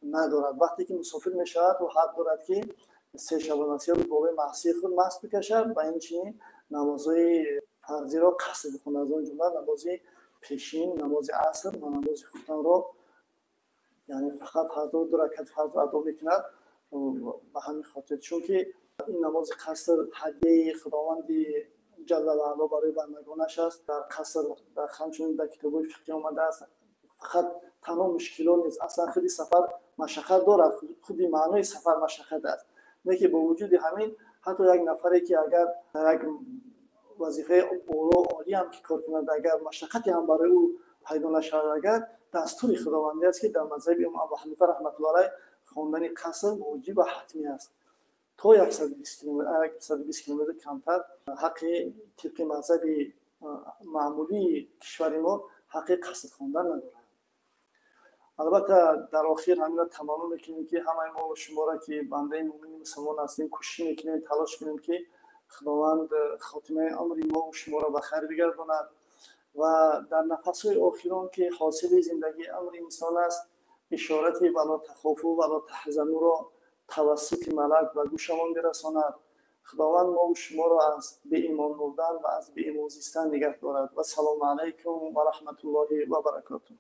Speaker 1: надорад. Вақте ки мусофир мешавад, ӯ ҳақ дорад, ки 3 шабона 3 рӯз болои маҳсии худ маҳз бикашад ва инчунин намозҳои фарзиро қаср бихонад, аз он ҷумла намози пешин, намози аср ва намози хуфтанро, яъне фақат фарзро 2 ракат фарзро адо мекунад. Ба ҳамин хотир, чунки ин намози қаср ҳадияи Худованди ҷалла ва аъло барои бандагонаш аст. Дар қаср, дар ҳамчунин дар китобҳои фиқҳӣ омадааст, фақат танҳо мушкилот нест, аслан худи сафар машаққат дорад, худи маънои сафар машаққат аст. Лекин бо вуҷуди ҳамин ҳатто як нафаре ки агар як вазифаи боло олӣ ҳам ки кор кунад, агар машаққате ҳам барои ӯ пайдо нашавад, агар дастури Худовандӣ аст, ки дар мазҳаби Имом Абу Ҳанифа раҳматуллоҳи алайҳ хондани қаср воҷиб ва ҳатмӣ аст. То 120 километр, 120 километр камтар ҳаққи тибқи мазҳаби маъмулии кишвари мо ҳаққи қаср хондан надорад. Албатта, дар охир ҳамина таманно мекунем, ки ҳамаи мо шуморо, ки бандаи муъмини мусулмон ҳастем, кӯшиш мекунем, талош кунем, ки Худованд хотимаи умри мо шуморо ба хайр бигардонад ва дар нафасҳои охирон, ки ҳосили зиндагии амри инсон аст, ишорати ولا تخافوا ولا تحزنوا ро тавассути малак ба гӯшамон бирасонад. Худованд мо шуморо аз беимон мурдан ва аз беимон зистан нигаҳ дорад. Вассалому алайкум ва раҳматуллоҳи ва баракотуҳ.